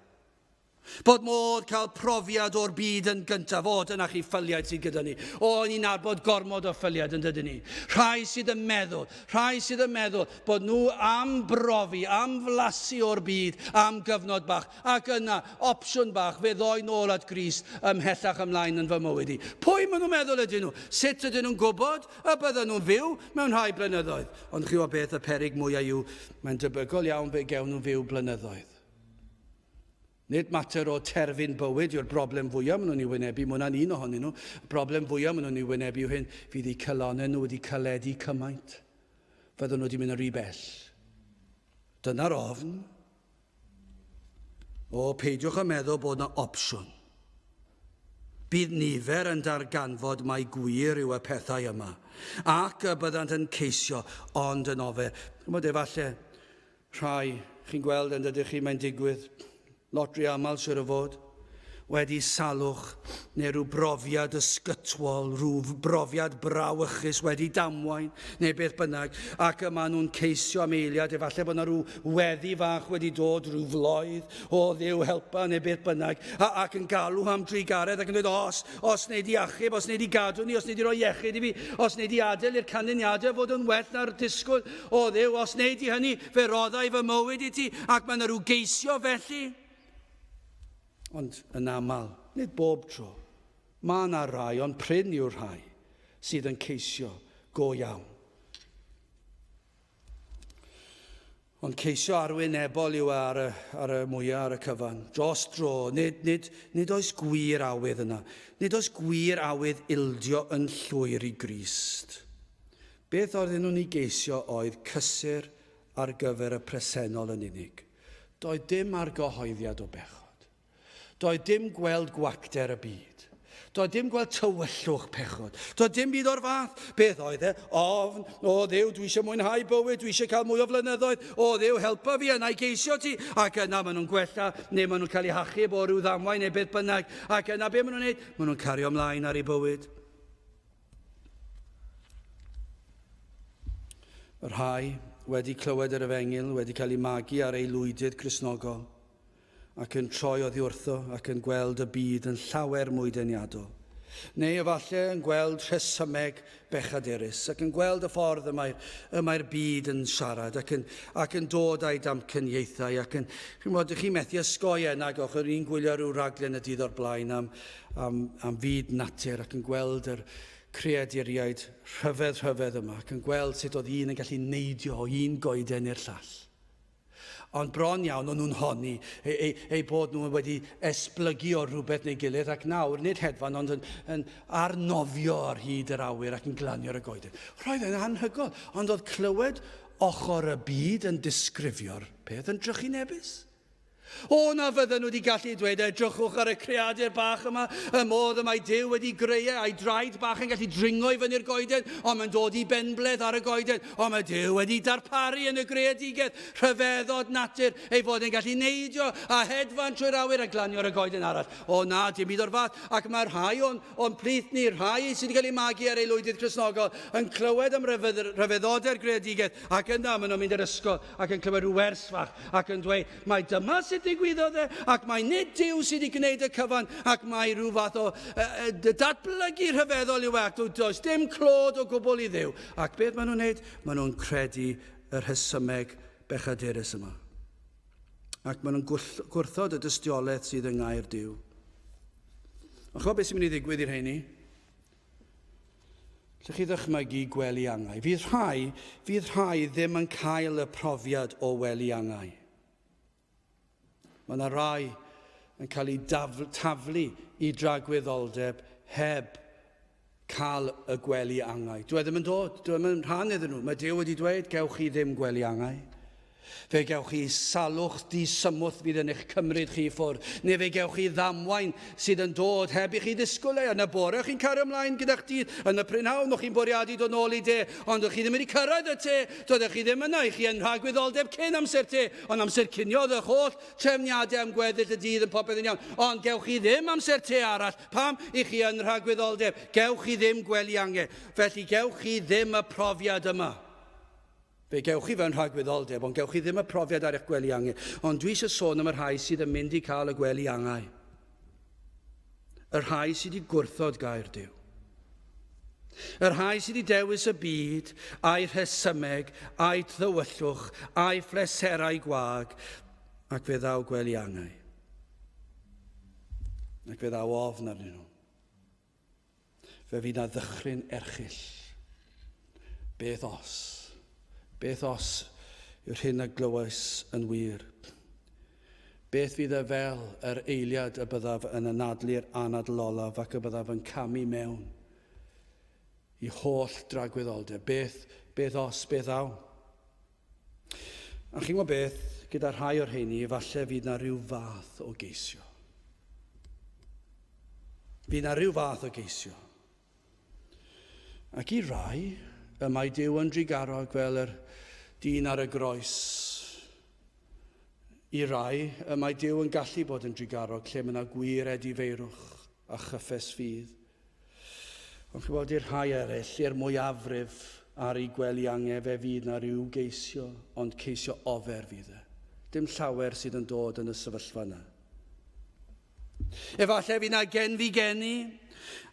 Bod modd cael profiad o'r byd yn gyntaf. O, dyna chi ffyliaid sydd gyda ni. O, ni'n nabod gormod o ffyliaid yn dydyn ni. Rhai sydd yn meddwl, rhai sydd yn meddwl bod nhw am brofi, am flasu o'r byd am gyfnod bach. Ac yna, opsiwn bach, fe ddoi nôl at Grist ymhellach ymlaen yn fy mywyd i. Pwy maen nhw'n meddwl ydyn nhw? Sut ydyn nhw'n gwybod y byddan nhw'n fyw mewn rhai blynyddoedd. Ond chi wybod beth y peryg mwyaf yw, mae'n debygol iawn fe gewn nhw fyw blynyddoedd. Nid mater o terfyn bywyd yw'r broblem fwyaf maen nhw'n ei wynebu, mae hwnna'n un ohonyn nhw. Y broblem fwyaf maen nhw'n ei wynebu yw hyn, fydd eu calonnau nhw wedi caledu cymaint. Fydden nhw wedi mynd yn rhy bell. Dyna'r ofn. O, peidiwch â meddwl bod 'na opsiwn. Bydd nifer yn darganfod mai gwir yw y pethau yma, ac y byddant yn ceisio, ond yn ofer. Chimod, efallai rhai, chi'n gweld yn dydych chi, mae'n digwydd, lot rhy aml, siwr o fod, wedi salwch neu rhyw brofiad ysgytwol, rhyw brofiad brawychus wedi damwain neu beth bynnag, ac y maen nhw'n ceisio am eiliad, efallai bod yna rhyw weddi fach wedi dod, rhyw floedd, o Dduw helpa neu beth bynnag, a, ac yn galw am drugaredd ac yn dweud, os, os neu di achub, os neu di gadw ni, os neu di roi iechyd i fi, os neu di adael i'r canlyniadau fod yn well na'r disgwyl, o Dduw, os neu di hynny, fe roddai fy mywyd i ti, ac mae yna rhyw geisio felly. Ond yn aml, nid bob tro, mae yna rai, ond prin yw'r rhai, sydd yn ceisio go iawn. Ond ceisio arwynebol yw e ar y, ar y mwyaf ar y cyfan. Dros dro, nid, nid, nid oes gwir awydd yna. Nid oes gwir awydd ildio yn llwyr i Grist. Beth oedden nhw'n ei geisio oedd cysur ar gyfer y presennol yn unig. Doedd dim argyhoeddiad o bechod. Doedd dim gweld gwacter y byd. Doedd dim gweld tywyllwch pechod. Doedd dim byd o'r fath. Beth oedd e? Ofn. O Dduw, dwi eisiau mwynhau bywyd, dwi eisiau cael mwy o flynyddoedd. O Dduw, helpa fi, yna i geisio ti. Ac yna maen nhw'n gwella, neu maen nhw'n cael eu hachub o ryw ddamwain neu beth bynnag. Ac yna be maen nhw'n neud? Maen nhw'n cario ymlaen ar eu bywyd. Y rhai wedi clywed yr efengyl, wedi cael eu magu ar ei lwydydd Cristnogol, ac yn troi oddi wrtho ac yn gweld y byd yn llawer mwy deniadol. Neu efallai yn gweld rhesymeg bechadurus ac yn gweld y ffordd y mae'r y mae'r byd yn siarad ac yn, ac yn dod â'i damcaniaethau ac yn, chi'n bod, chi'n methu ysgoi e nag o'ch, yr un gwylio rhyw raglen y dydd o'r blaen am, am, am fyd natur ac yn gweld yr creaduriaid rhyfedd rhyfedd yma ac yn gweld sut oedd un yn gallu neidio o un goeden i'r llall. Ond bron iawn o'n nhw'n honni eu, eu, eu bod nhw wedi esblygu o rhywbeth neu gilydd ac nawr nid hedfan ond yn, yn arnofio ar hyd yr awyr ac yn glanio ar y goeden. Roedd e'n anhygoel, ond oedd clywed ochr y byd yn disgrifio'r peth yn drychinebus. O, na fydden nhw wedi gallu dweud, edrychwch ar y creadur bach yma, y modd y mae Duw wedi greu e, a'i draed bach yn gallu dringo i fyny'r goeden, ond mae'n dod i benbleth ar y goeden, ond mae Duw wedi darparu yn y greadigaeth rhyfeddod natur ei fod e'n gallu neidio a hedfan trwy'r awyr a glanio ar y goeden arall. O na, dim byd o'r fath. Ac mae rhai o'n, o'n plith ni, rhai sydd wedi cael eu magu ar aelwydydd Cristnogol, yn clywed am rhyfeddodau'r greadigaeth, ac yna maen nhw'n mynd i'r ysgol ac yn clywed rhyw wers fach ac yn dweud, Mai dyma sut ddigwyddodd e, ac mai nid Duw sydd wedi gwneud y cyfan, ac mai rhyw fath o uh, datblygu rhyfeddol yw e, ac does dim clod o gwbl i Dduw. Ac beth maen nhw'n wneud? Maen nhw'n credu y rhesymeg bechadurus yma. Ac maen nhw'n gwrthod y dystiolaeth sydd yng ngair Duw. Ond chymod beth sy'n mynd i ddigwydd i'r rheini? Lle chi ddychmygu gwely angau. Fydd rhai, fydd rhai ddim yn cael y profiad o wely angau. Mae yna rai yn cael eu taflu i dragwyddoldeb heb cael y gwely angau. Dwi e ddim yn dod, dwi e ddim yn rhan iddyn nhw. Mae Duw wedi dweud, gewch chi ddim gwely angau. Fe gewch chi salwch di-symwth fydd yn eich cymryd chi i ffwrdd, neu fe gewch chi ddamwain sydd yn dod heb i chi ddisgwyl e. Yn y bore, chi'n cario ymlaen gyda'ch dydd. Yn y prynhawn, o'ch chi'n bwriadu dod nôl i de, ond o'ch chi ddim wedi cyrraedd y te. Doeddech chi ddim yna, i chi yn rhagwyddoldeb cyn amser te, ond amser cinio oedd eich holl trefniadau am gweddill y dydd yn popeth yn iawn. Ond gewch chi ddim amser te arall. Pam? I chi yn rhagwyddoldeb. Gewch chi ddim gwely ange. Felly gewch chi ddim y profiad yma. Fe gewch chi fy nhragwyddoldeb, ond gewch chi ddim y profiad ar eich gwely angau. Ond dwi eisiau sôn am y rhai sydd yn mynd i cael y gwely angau. Y rhai sydd wedi gwrthod gair Duw. Y rhai sydd wedi dewis y byd a'i rhesymeg, a'i thywyllwch, a'i phleserau gwag, ac fe ddaw gwely angau. Ac fe ddaw ofn arnyn nhw. Fe fydd na ddychryn erchyll. Beth os? Beth os yw'r hyn a glywais yn wir? Beth fydd e fel yr eiliad y byddaf yn anadlu'r anadl olaf ac y byddaf yn camu mewn i holl dragwyddoldeb? Beth, beth os, beth aw? A chi'n gwybod beth, gyda rhai o'r rheini, efallai fydd na rhyw fath o geisio. Fydd na rhyw fath o geisio. Ac i rai, y mae Duw yn drugarog fel yr dyn ar y groes. I rai, y mae Duw yn gallu bod yn drugarog lle mae yna gwir edifeirwch a chyffes ffydd. Ond chibod, i'r rhai eraill, i'r mwyafrif ar eu gwely ange, fe fydd na rhyw geisio, ond ceisio ofer fydd e. Dim llawer sydd yn dod yn y sefyllfa yna. Efallai fydd na genfigeni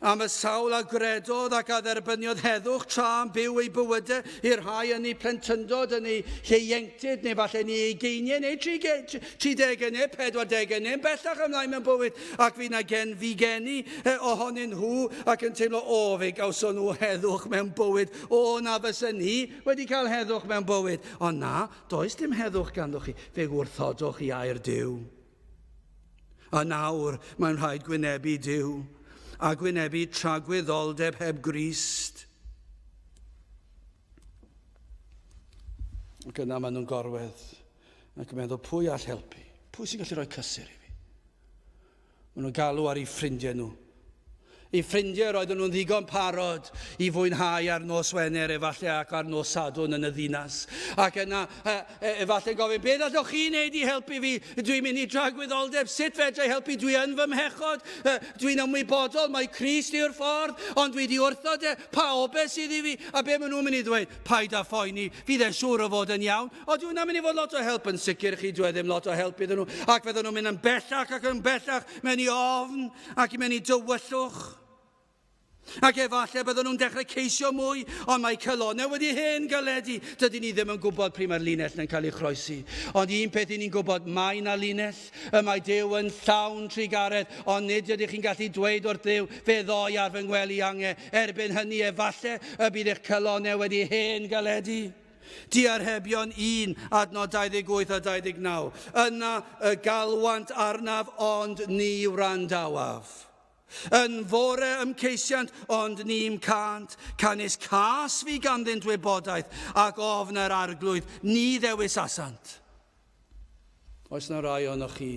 am y sawl a gredodd ac a dderbyniodd heddwch tra'n byw eu bywydau i'r rhai yn eu plentyndod, yn eu hieuenctid, neu falle yn eu ugeiniau, neu 30 neu 40 neu'n bellach ymlaen mewn bywyd, ac fydd na genfigeni ohonyn nhw ac yn teimlo, o, fe gawson nhw heddwch mewn bywyd, o, na fysen ni wedi cael heddwch mewn bywyd. Ond na, does dim heddwch ganddo chi, fe wrthodwch chi air Duw. A nawr mae'n rhaid gwynebu Duw a gwynebu tragwyddoldeb heb Grist. Ac yna maen nhw'n gorwedd ac yn meddwl, pwy all helpu? Pwy sy'n gallu rhoi cysur i fi? Maen nhw'n galw ar eu ffrindiau nhw. Eu ffrindiau roedden nhw'n ddigon parod i fwynhau ar nos Wener efallai ac ar nos Sadwrn yn y ddinas. Ac yna e, e, efallai gofyn, beth allwch chi wneud i helpu fi? Dwi'n mynd i dragwyddoldeb, sut fedra i helpu? Dwi yn fy mhechod, dwi'n ymwybodol mai Crist yw'r ffordd, ond dwi wedi wrthod e, pa obaith sydd i fi? A be maen nhw'n mynd i ddweud? Paid â phoeni, fydd e'n siŵr o fod yn iawn. O, dyw hwnna'n mynd i fod lot o help yn sicr i chi, dyw e ddim lot o help iddyn nhw. Ac fydden nhw'n mynd yn bellach ac yn bellach mewn i ofn ac i mewn i dywyllwch. Ac efallai bydden nhw'n dechrau ceisio mwy, ond mae calonnau wedi hen galedu. Dydyn ni ddim yn gwybod pryd mae'r linell yn cael ei chroesi. Ond un peth i ni'n gwybod, mae na linell. Y mae Duw yn llawn trugaredd, ond nid ydych chi'n gallu dweud wrth Dduw, fe ddoi ar fy ngwely ange. Erbyn hynny, efallai y bydd eich calonnau wedi hen galedu. Diarhebion 1, adnod 28 a 29. Yna y galwant arnaf, ond ni wrandawaf. Yn fore ymceisiant, ond ni'm cânt, canys cas fi ganddynt wybodaeth, ac ofn yr arglwydd, ni ddewisasant. Oes na rai ohonoch chi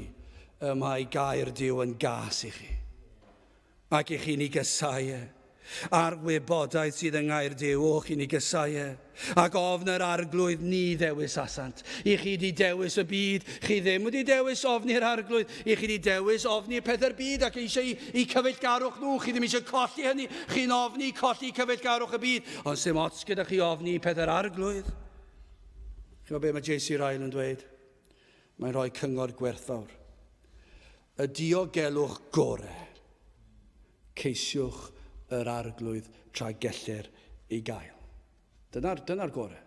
y mae gair Duw yn gas i chi, ac i chi'n ei gysau e? A'r wybodaeth sydd yng ngair Duw, o, chi'n ei gysau e. Ac ofn yr arglwydd ni ddewisasant. I chi di dewis y byd, chi ddim wedi dewis ofni'r arglwydd. I chi di dewis ofni pethau'r byd ac eisiau i, i cyfeillgarwch nhw. Chi ddim eisiau colli hynny. Chi'n ofni colli cyfeillgarwch y byd. Ond sy'm ots gyda chi ofni pethau'r arglwydd. Chi'n gwybod beth mae J.C. Ryle yn dweud? Mae'n rhoi cyngor gwerthfawr. Y diogelwch gore. Ceisiwch yr arglwydd tra gellir ei gael. Dyna'r dyna gore.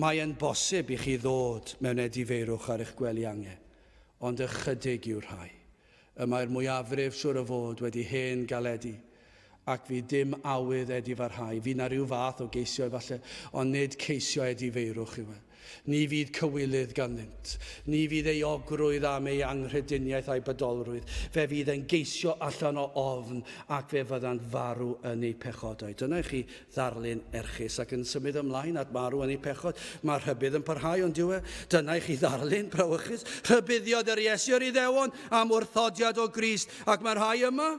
Mae yn bosib i chi ddod mewn edifeirwch ar eich gwely ange, ond ychydig yw'r rhai. Y mae'r mwyafrif, siŵr o fod, wedi hen galedu, ac fydd dim awydd edifarhau. Fydd 'na ryw fath o geisio efallai, ond nid ceisio edifeirwch yw e. Ni fydd cywilydd ganddynt. Ni fydd euogrwydd am ei anghrediniaeth a'i bydolrwydd. Fe fydd yn geisio allan o ofn ac fe fyddant farw yn eu pechodau. Dyna i chi ddarlun erchus ac yn symud ymlaen at marw yn eu pechod. Mae'r rhybudd yn parhau, ond dyw e? Dyna i chi ddarlun brawychus. Rhybuddiodd yr Iesu yr Iddewon am wrthodiad o Grist, ac mae'r rhai yma,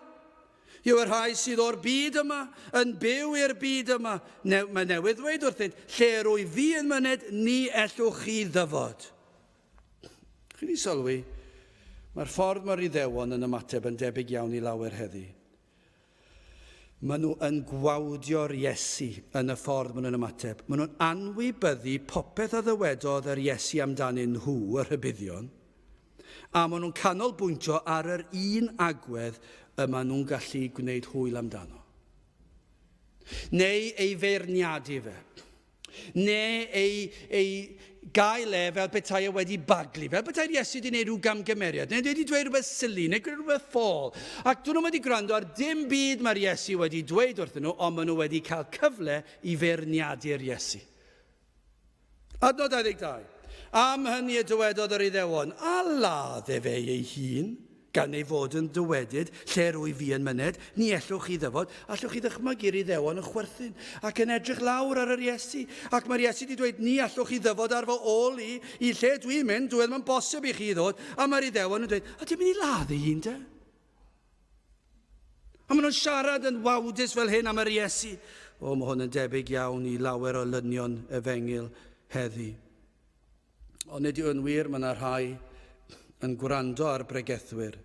yw y rhai sydd o'r byd yma, yn byw i'r byd yma. Ne, mae newydd ddweud wrthynt, lle yr wyf fi yn myned, ni ellwch chi ddyfod. Chi wedi sylwi, mae'r ffordd mae'r Iddewon yn ymateb yn debyg iawn i lawer heddi. Maen nhw yn gwawdio'r Iesu yn y ffordd maen nhw'n ymateb. Maen nhw'n anwybyddu popeth a ddywedodd yr Iesu amdanyn nhw, y rhybuddion, a maen nhw'n canolbwyntio ar yr un agwedd y maen nhw'n gallu gwneud hwyl amdano. Neu ei feirniadu fe. Neu ei, ei gael e fel petai e wedi baglu, fel petai'r Iesu wedi gwneud rhyw gamgymeriad, neu wedi dweud rhywbeth sili, neu gwneud rhywbeth ffôl. Ac dyn nhw wedi gwrando ar dim byd mae'r Iesu wedi dweud wrthyn nhw, ond maen nhw wedi cael cyfle i feirniadu'r Iesu. Adnod 22. Am hynny y dywedodd yr Iddewon, a ladd efe ei hun? Gan ei fod yn dywedyd, Lle rwyf fi yn myned, ni ellwch chi ddyfod. Allwch chi ddychmygu'r Iddewon yn chwerthin ac yn edrych lawr ar yr Iesu? Ac mae'r Iesu wedi dweud, Ni allwch chi ddyfod ar fy ôl i, i lle dwi'n mynd, dyw e ddim yn bosib i chi ddod. A mae'r Iddewon yn dweud, Ydy mynd i ladd ei hun de? A maen nhw'n siarad yn wawdus fel hyn am yr Iesu. O, mae hwn yn debyg iawn i lawer o lynion efengyl heddi. Ond nid yw'n wir, mae yna rhai yn gwrando ar bregethwyr.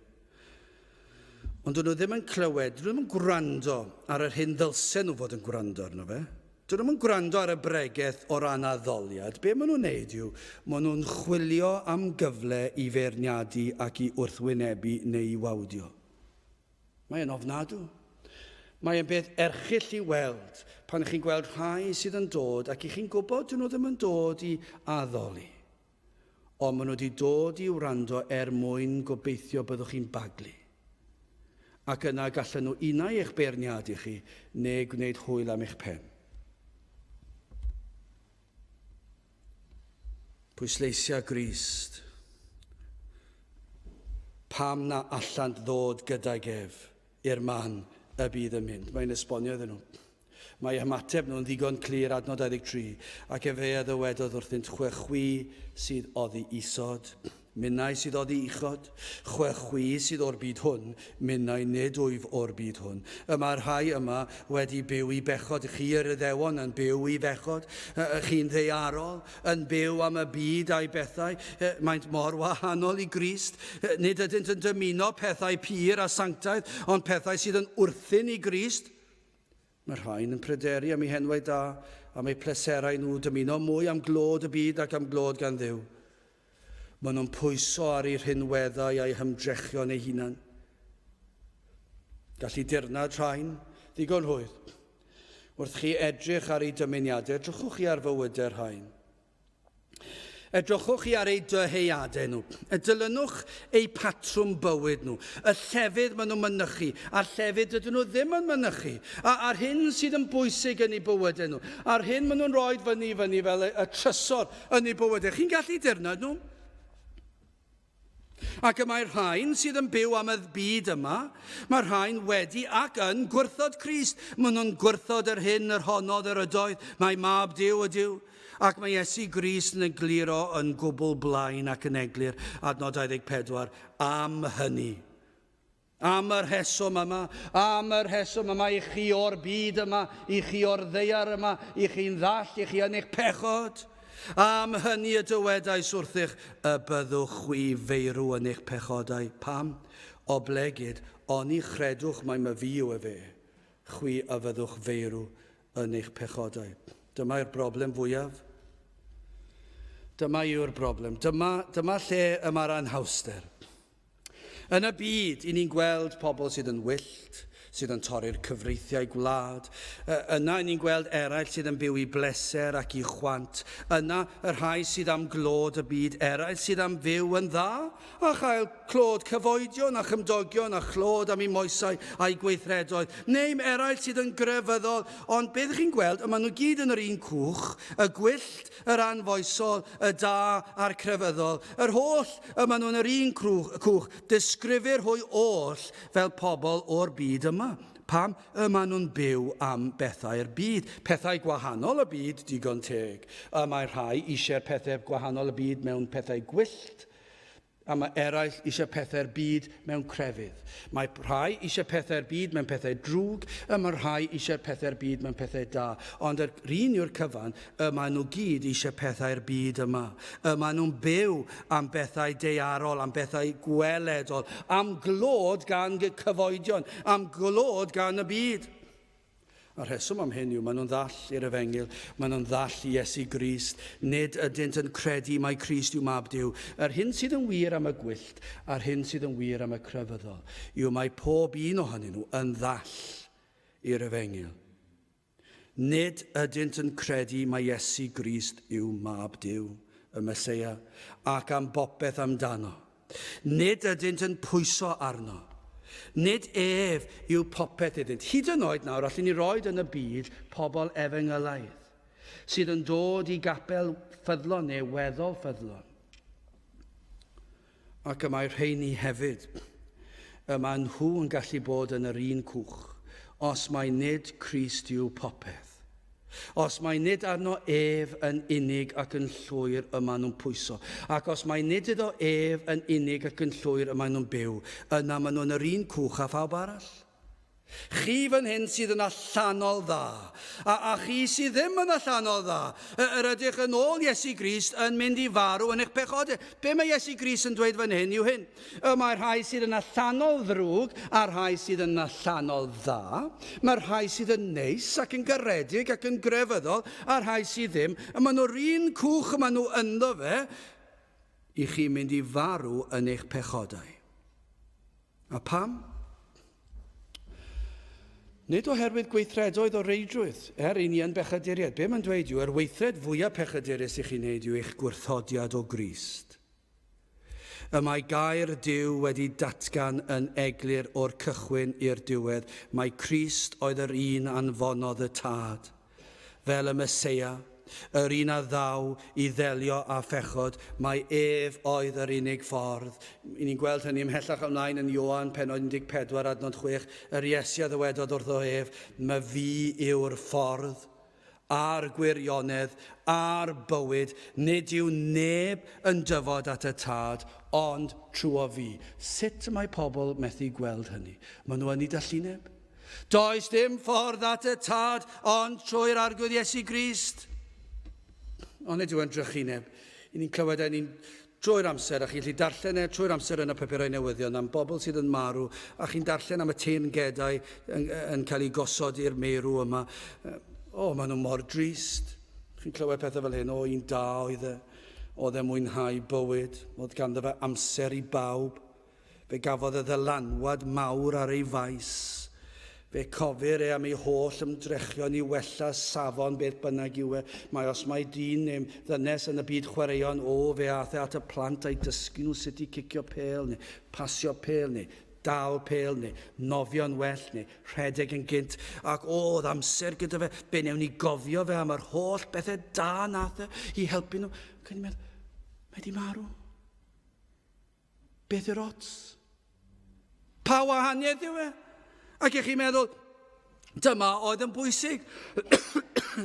Ond dyn nhw ddim yn clywed, dyn nhw ddim yn gwrando ar yr hyn ddylsen nhw fod yn gwrando arno fe. Dyn nhw'm yn gwrando ar y bregeth o ran addoliad. Be maen nhw'n neud yw, maen nhw'n chwilio am gyfle i feirniadu ac i wrthwynebu neu i wawdio. Mae e'n ofnadw. Mae e'n beth erchyll i weld pan chi'n gweld rhai sydd yn dod ac i chi'n gwybod dyn nhw ddim yn dod i addoli. Ond maen nhw wedi dod i wrando er mwyn gobeithio byddwch chi'n baglu. Ac yna gallan nhw unai eich beirniadu chi neu gwneud hwyl am eich pen. Pwysleisia Grist pam na allant ddod gydag ef i'r man y bydd yn mynd. Mae'n esbonio iddyn nhw. Mae eu hymateb nhw'n ddigon clir, adnod 23, ac efe a ddywedodd wrthynt, Chwe chwi sydd oddi isod, Minnau sydd oddi uchod, chwe chwi sydd o'r byd hwn, minnau nid wyf o'r byd hwn. Y mae'r rhai yma wedi byw i bechod, chi yr Iddewon yn byw i bechod, chi'n ddaearol, yn byw am y byd a'i bethau, maent mor wahanol i Grist. Nid ydynt yn dymuno pethau pur a sanctaidd, ond pethau sydd yn wrthun i Grist. Mae rhain yn pryderu am eu henwau da, am eu pleserau nhw, dymuno mwy am glod y byd ac am glod gan Dduw. Maen nhw'n pwyso ar eu rhinweddau a'u hymdrechion eu hunan. Gallu dirnad rhain ddigon rhwydd. Wrth chi edrych ar eu dymuniadau, edrychwch chi ar fywydau'r rhain. Edrychwch chi ar eu dyheadau nhw. Dilynwch eu patrwm bywyd nhw, y llefydd maen nhw'n mynychu, a'r llefydd dydyn nhw ddim yn mynychu, a, a'r hyn sydd yn bwysig yn eu bywydau nhw, a'r hyn maen nhw'n rhoi fyny fyny fel y, y trysor yn eu bywydau. Chi'n gallu dirnad nhw? Ac y mae'r rhain sydd yn byw am y byd yma, mae'r rhain wedi ac yn gwrthod Crist. Maen nhw'n gwrthod yr hyn yr honnodd yr ydoedd, mae mab Duw ydyw. Ac mae Iesu Grist yn egluro yn gwbl blaen ac yn eglur, adnod 24, am hynny. Am y rheswm yma, am y rheswm yma i chi o'r byd yma, i chi o'r ddaear yma, i chi'n ddall, i chi yn eich pechod. Am hynny y dywedais wrthych y byddwch chwi feirw yn eich pechodau. Pam? Oblegid, oni chredwch mai myfi yw efe, chwi a fyddwch feirw yn eich pechodau. Dyma yw'r broblem fwyaf. Dyma yw'r broblem. Dyma, dyma lle y mae'r anhawster. Yn y byd, i ni'n gweld pobl sydd yn wyllt, sydd yn torri'r cyfreithiau gwlad. Yna ni'n gweld eraill sydd yn byw i bleser ac i chwant. Yna y rhai sydd am glod y byd, eraill sydd am fyw yn dda a chael clod cyfoedion a chymdogion a chlod am eu moesau a'u gweithredoedd. Neu eraill sydd yn grefyddol, ond beth ych chi'n gweld, y maen nhw gyd yn yr un cwch, y gwyllt, yr anfoesol, y da a'r crefyddol. Yr holl, y maen nhw yn yr un cwch. Disgrifir hwy oll fel pobl o'r byd yma. Pam? Y maen nhw'n byw am bethau'r byd. Pethau gwahanol y byd, digon teg. Y mae rhai eisiau'r pethau gwahanol y byd mewn pethau gwyllt, a mae eraill eisiau pethau'r byd mewn crefydd. Mae rhai eisiau pethau'r byd mewn pethau drwg, y mae rhai eisiau'r pethau'r byd mewn pethau da. Ond yr un yw'r cyfan, y maen nhw gyd eisiau pethau'r byd yma. Y maen nhw'n byw am bethau daearol, am bethau gweledol, am glod gan cyfoedion, am glod gan y byd. A'r rheswm am hyn yw maen nhw'n ddall i'r efengyl, maen nhw'n ddall i Iesu Grist, nid ydynt yn credu mai Crist yw Mab Duw. Yr hyn sydd yn wir am y gwyllt a'r hyn sydd yn wir am y crefyddol yw mae pob un ohonyn nhw yn ddall i'r efengyl. Nid ydynt yn credu mai Iesu Grist yw Mab Duw, y Meseia, ac am bopeth amdano. Nid ydynt yn pwyso arno. Nid ef yw popeth iddynt. Hyd yn oed nawr, allwn ni roed yn y byd pobl efengylaidd sydd yn dod i gapel ffyddlon neu weddol ffyddlon. Ac y mae rheini hefyd, y mae nhw yn gallu bod yn yr un cwch, os mai nid Crist yw popeth. Os mai nid arno ef yn unig ac yn llwyr y maen nhw'n pwyso, ac os mai nid iddo ef yn unig ac yn llwyr y maen nhw'n byw, yna maen nhw yn yr un cwch â phawb arall. Chi fan hyn sydd yn allanol dda, a, a chi sydd ddim yn allanol dda, yr ydych yn ôl Iesu Grist yn mynd i farw yn eich pechodau. Be mae Iesu Grist yn dweud fan hyn yw hyn. Y mae rhai sydd yn allanol ddrwg a rhai sydd yn allanol dda. Mae rhai sydd yn neis ac yn garedig ac yn grefyddol a rhai sydd ddim. Y maen nhw'r un cwch y maen nhw ynddo fe i chi mynd i farw yn eich pechodau. A pam? Nid oherwydd gweithredoedd o reidrwydd, er i ni yn bechaduriaid. Be mae'n dweud yw, yr weithred fwyaf pechadurus i chi'n wneud yw eich gwrthodiad o Grist. Y mae gair Duw wedi datgan yn eglur o'r cychwyn i'r diwedd, mai Crist oedd yr un anfonodd y Tad. Fel y Meseia, yr un a ddaw i ddelio â phechod, mai ef oedd yr unig ffordd. I ni'n gweld hynny ymhellach ymlaen yn Ioan, pennod 14, adnod 6, yr Iesu a ddywedodd wrtho ef, My fi yw'r ffordd, a'r gwirionedd, a'r bywyd, nid yw neb yn dyfod at y Tad, ond trwy fi. Sut mae pobl methu gweld hynny? Maen nhw yn eu dallineb. Does dim ffordd at y Tad ond trwy'r Arglwydd Iesu Grist. Ond nid yw e'n drychineb. I ni'n clywed e, ni'n drwy'r amser, a chi'n gallu darllen e trwy'r amser yn y papurau newyddion am bobl sydd yn marw, a chi'n darllen am y teyrngedau yn, yn cael eu gosod i'r meirw yma. O, maen nhw mor drist. Chi'n clywed pethau fel hyn, o, un da oedd e, oedd e mwynhau bywyd, oedd ganddo fe amser i bawb. Fe gafodd y ddylanwad mawr ar ei faes. Fe cofir e am ei holl ymdrechion i wella safon beth bynnag yw e. Mae os mai dyn neu ddynes yn y byd chwaraeon, o, fe ath e at y plant a'i dysgu nhw sut i cicio pêl neu pasio pêl neu dal pêl neu nofio'n well neu rhedeg yn gynt. Ac o, oedd amser gyda fe, be newn ni gofio fe am yr holl bethau da nath e i helpu nhw. Ac o'n i'n meddwl, mae di marw. Beth yw'r ots? Pa wahaniaeth yw e? Ac ych chi'n meddwl, dyma oedd yn bwysig.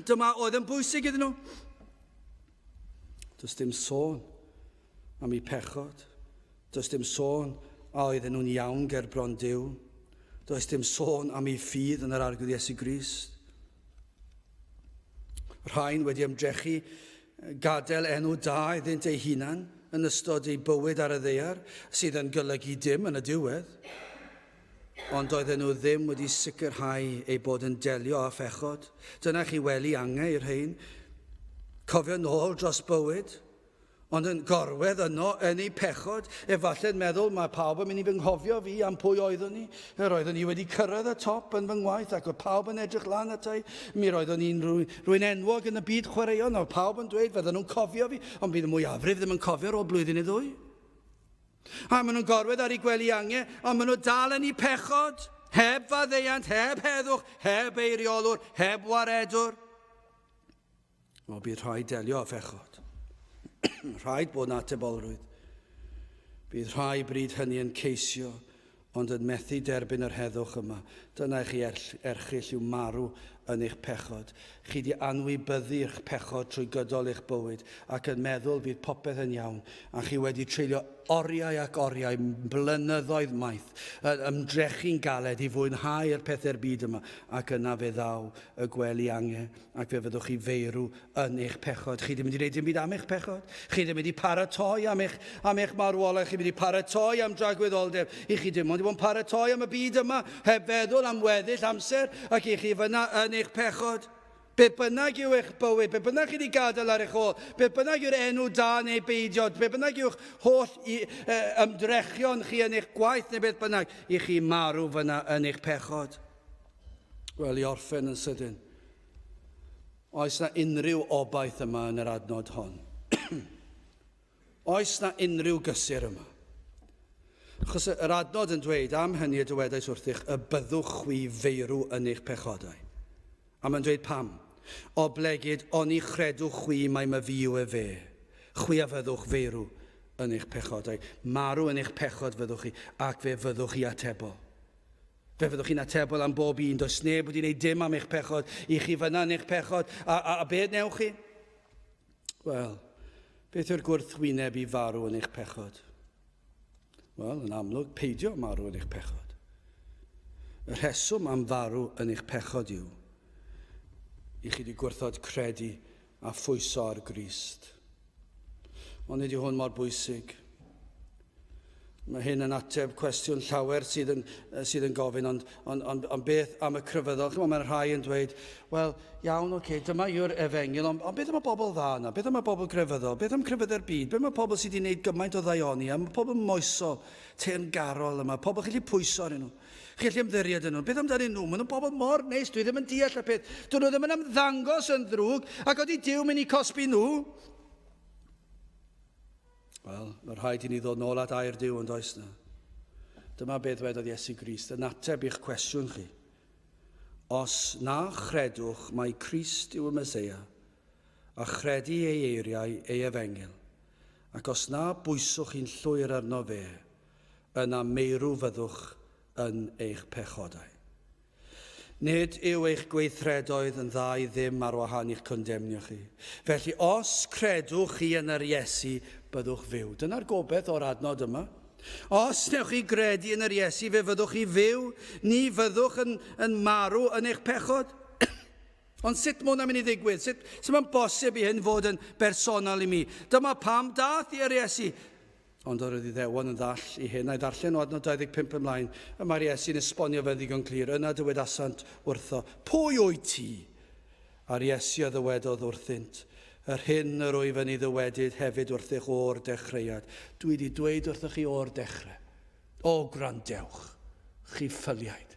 Dyma oedd yn bwysig iddyn nhw. Does dim sôn am eu pechod. Does dim sôn a oedden nhw'n iawn ger bron Duw. Does dim sôn am eu ffydd yn yr Arglwydd Iesu Grist. Rhain wedi ymdrechu gadael enw da iddynt eu hunan yn ystod eu bywyd ar y ddaear, sydd yn golygu dim yn y diwedd. Ond doedden nhw ddim wedi sicrhau eu bod yn delio â phechod. Dyna chi wely angau i'r rhain. Cofio nôl dros bywyd. Ond yn gorwedd yno yn eu pechod, efallai'n meddwl mae pawb yn mynd i fy nghofio fi am pwy oeddwn i. Yr oeddwn i wedi cyrraedd y top yn fy ngwaith ac oedd pawb yn edrych lan ata i. Mi roeddwn i'n rwy'n enwog yn y byd chwaraeon, oedd pawb yn dweud fydden nhw'n cofio fi, ond bydd y mwyafrif ddim yn cofio ar ôl blwyddyn neu ddwy. A maen nhw'n gorwedd ar eu gwely ange, ond maen nhw dal yn eu pechod, heb faddeuant, heb heddwch, heb eiriolwr, heb waredwr. O, bydd rhaid delio â phechod. Rhaid bod yn atebolrwydd. Bydd rhai bryd hynny yn ceisio, ond yn methu derbyn yr heddwch yma. Dyna i chi erchyll yw marw yn eich pechod. Chi di anwybyddu eich pechod trwy gydol eich bywyd ac yn meddwl fydd popeth yn iawn, a chi wedi treulio oriau ac oriau, blynyddoedd maith, yn ymdrechu'n galed i fwynhau'r pethau'r byd yma, ac yna fe ddaw y gwely ange ac fe fyddwch chi feirw yn eich pechod. Chi ddim wedi gwneud dim byd am eich pechod. Chi ddim wedi paratoi am eich, am eich marwolaeth. Chi wedi paratoi am dragwyddoldeb. I chi dim ond wedi bod yn paratoi am y byd yma, heb feddwl am weddill amser, ac i chi fyna yn eich pechod. Be bynnag yw eich bywyd, be bynnag chi wedi gadael ar eich ôl, be bynnag yw'r enw da neu beidio, be bynnag yw'ch holl i, e, ymdrechion chi yn eich gwaith neu beth bynnag, i chi marw fyna yn eich pechod. Wel, i orffen yn sydyn, oes na unrhyw obaith yma yn yr adnod hon? Oes na unrhyw gysur yma? Achos yr adnod yn dweud, am hynny y dywedais wrthych, y byddwch chwi feirw yn eich pechodau. A mae'n dweud pam? Oblegid, oni chredwch chwi mai myfi yw efe, chwi a fyddwch feirw yn eich pechodau. Marw yn eich pechod fyddwch chi, ac fe fyddwch chi atebol. Fe fyddwch chi'n atebol am bob un. Does neb wedi gwneud dim am eich pechod. I chi fyna yn eich pechod. A, a, a beth newch chi? Wel, beth yw'r gwrthwyneb i farw yn eich pechod? Wel, yn amlwg, peidio marw yn eich pechod. Y rheswm am farw yn eich pechod yw i chi wedi gwrthod credu a phwyso ar Grist. Ond nid yw hwn mor bwysig. Mae hyn yn ateb cwestiwn llawer sydd yn, sydd yn gofyn, ond, ond, ond, ond beth am y crefyddol? Chymod, mae rhai yn dweud, wel, iawn, oce, okay, dyma yw'r efengyl, ond, ond beth am y bobl dda yna? Beth am y bobl grefyddol? Beth am crefyddau'r byd? Beth am y pobl sydd wedi gwneud gymaint o ddaioni? Am y pobl moesol, teyrngarol yma, pobl chi'n gallu pwyso arnyn nhw? Chi'n gallu ymddiried yn nhw? Beth amdanyn nhw? Maen nhw'n bobl mor neis, dwi ddim yn deall y peth. Dyn nhw ddim yn ymddangos yn ddrwg, ac oeddi Duw mynd i cosbi nhw? Wel, mae rhaid i ni ddod nôl at air Duw yn does na. Dyma beth ddwedodd Iesu Grist yn ateb i'ch cwestiwn chi. Os na chredwch mai Crist yw y Meseia, a chredu ei eiriau, ei efengyl, ac os na bwyswch chi'n llwyr arno fe, yna meirw fyddwch yn eich pechodau. Nid yw eich gweithredoedd yn dda i ddim ar wahân i'ch condemnio chi. Felly, os credwch chi yn yr Iesu, byddwch fyw. Dyna'r gobaith o'r adnod yma. Os newch chi gredu yn yr Iesu, fe fyddwch chi fyw. Ni fyddwch yn, yn marw yn eich pechod. Ond sut mae hwnna'n mynd i ddigwydd? Sut, sut mae'n bosib i hyn fod yn bersonol i mi? Dyma pam dath i'r Iesu. Ond yr oedd Iddewon yn ddall i hyn, a'i ddarllen o adnod 25 ymlaen, y mae'r Iesu'n esbonio fe'n ddigon clir. Yna dywedasant wrtho, Pwy wyt ti? A'r Iesu a ddywedodd wrthynt, Yr hyn yr wyf yn ei ddywedyd hefyd wrthych o'r dechreuad. Dwi wedi dweud wrthych chi o'r dechrau. O, gwrandewch, chi ffyliaid.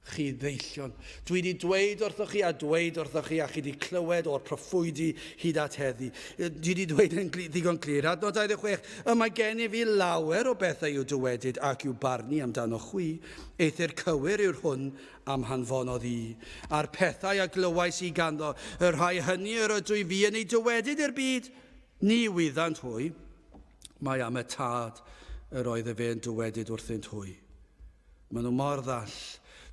Chi ddeillion. Dwi wedi dweud wrthoch chi a dweud wrthoch chi a chi wedi clywed o'r proffwydi hyd at heddi. Dwi wedi dweud yn ddigon clir. Adnod 26, y mae gennyf fi lawer o bethau i'w dywedyd ac i'w barnu amdano chwi, eithr cywir yw'r hwn am hanfonodd i. A'r pethau a glywais i ganddo, y rhai hynny yr ydw i fi yn eu dywedyd i'r byd, ni wyddant hwy, mae am y tad yr oedd efe yn dywedyd wrthynt hwy. Maen nhw mor ddall.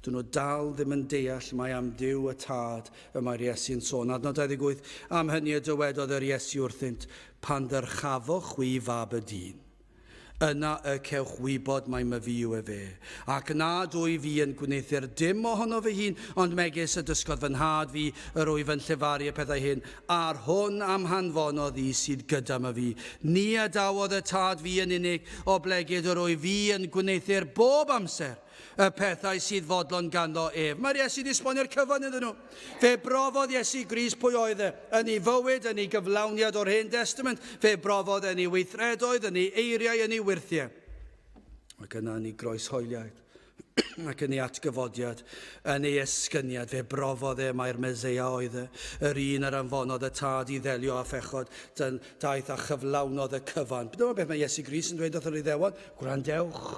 Dyn nhw dal ddim yn deall mai am Dduw y Tad y mae'r Iesu'n sôn. Adnod 28, Am hynny y dywedodd yr Iesu wrthynt, Pan ddyrchafoch chwi fab y dyn, yna y cewch wybod mai myfi yw efe, ac nad wyf fi yn gwneuthur dim ohono fy hun, ond megis y dysgodd fy nhad fi, yr wyf yn llefaru y pethau hyn, a'r hwn am hanfonodd i sydd gyda myfi. Ni adawodd y Tad fi yn unig, oblegid yr wyf fi yn gwneuthur bob amser. y pethau sydd fodlon ganddo ef. Mae'r Iesu wedi esbonio'r cyfan iddyn nhw. Fe brofodd Iesu Grist pwy oedd e yn ei fywyd, yn ei gyflawniad o'r Hen Destament. Fe brofodd yn ei weithredoedd, yn ei eiriau, yn ei wyrthiau. Ac yna yn ei groeshoeliad ac yn ei atgyfodiad, yn ei esgyniad, fe brofodd e mai'r Meseia oedd e, yr un yr anfonodd y Tad i ddelio â phechod, dyn, daeth a chyflawnodd y cyfan. Dyma beth mae Iesu Grist yn dweud wrth yr Iddewon, gwrandewch,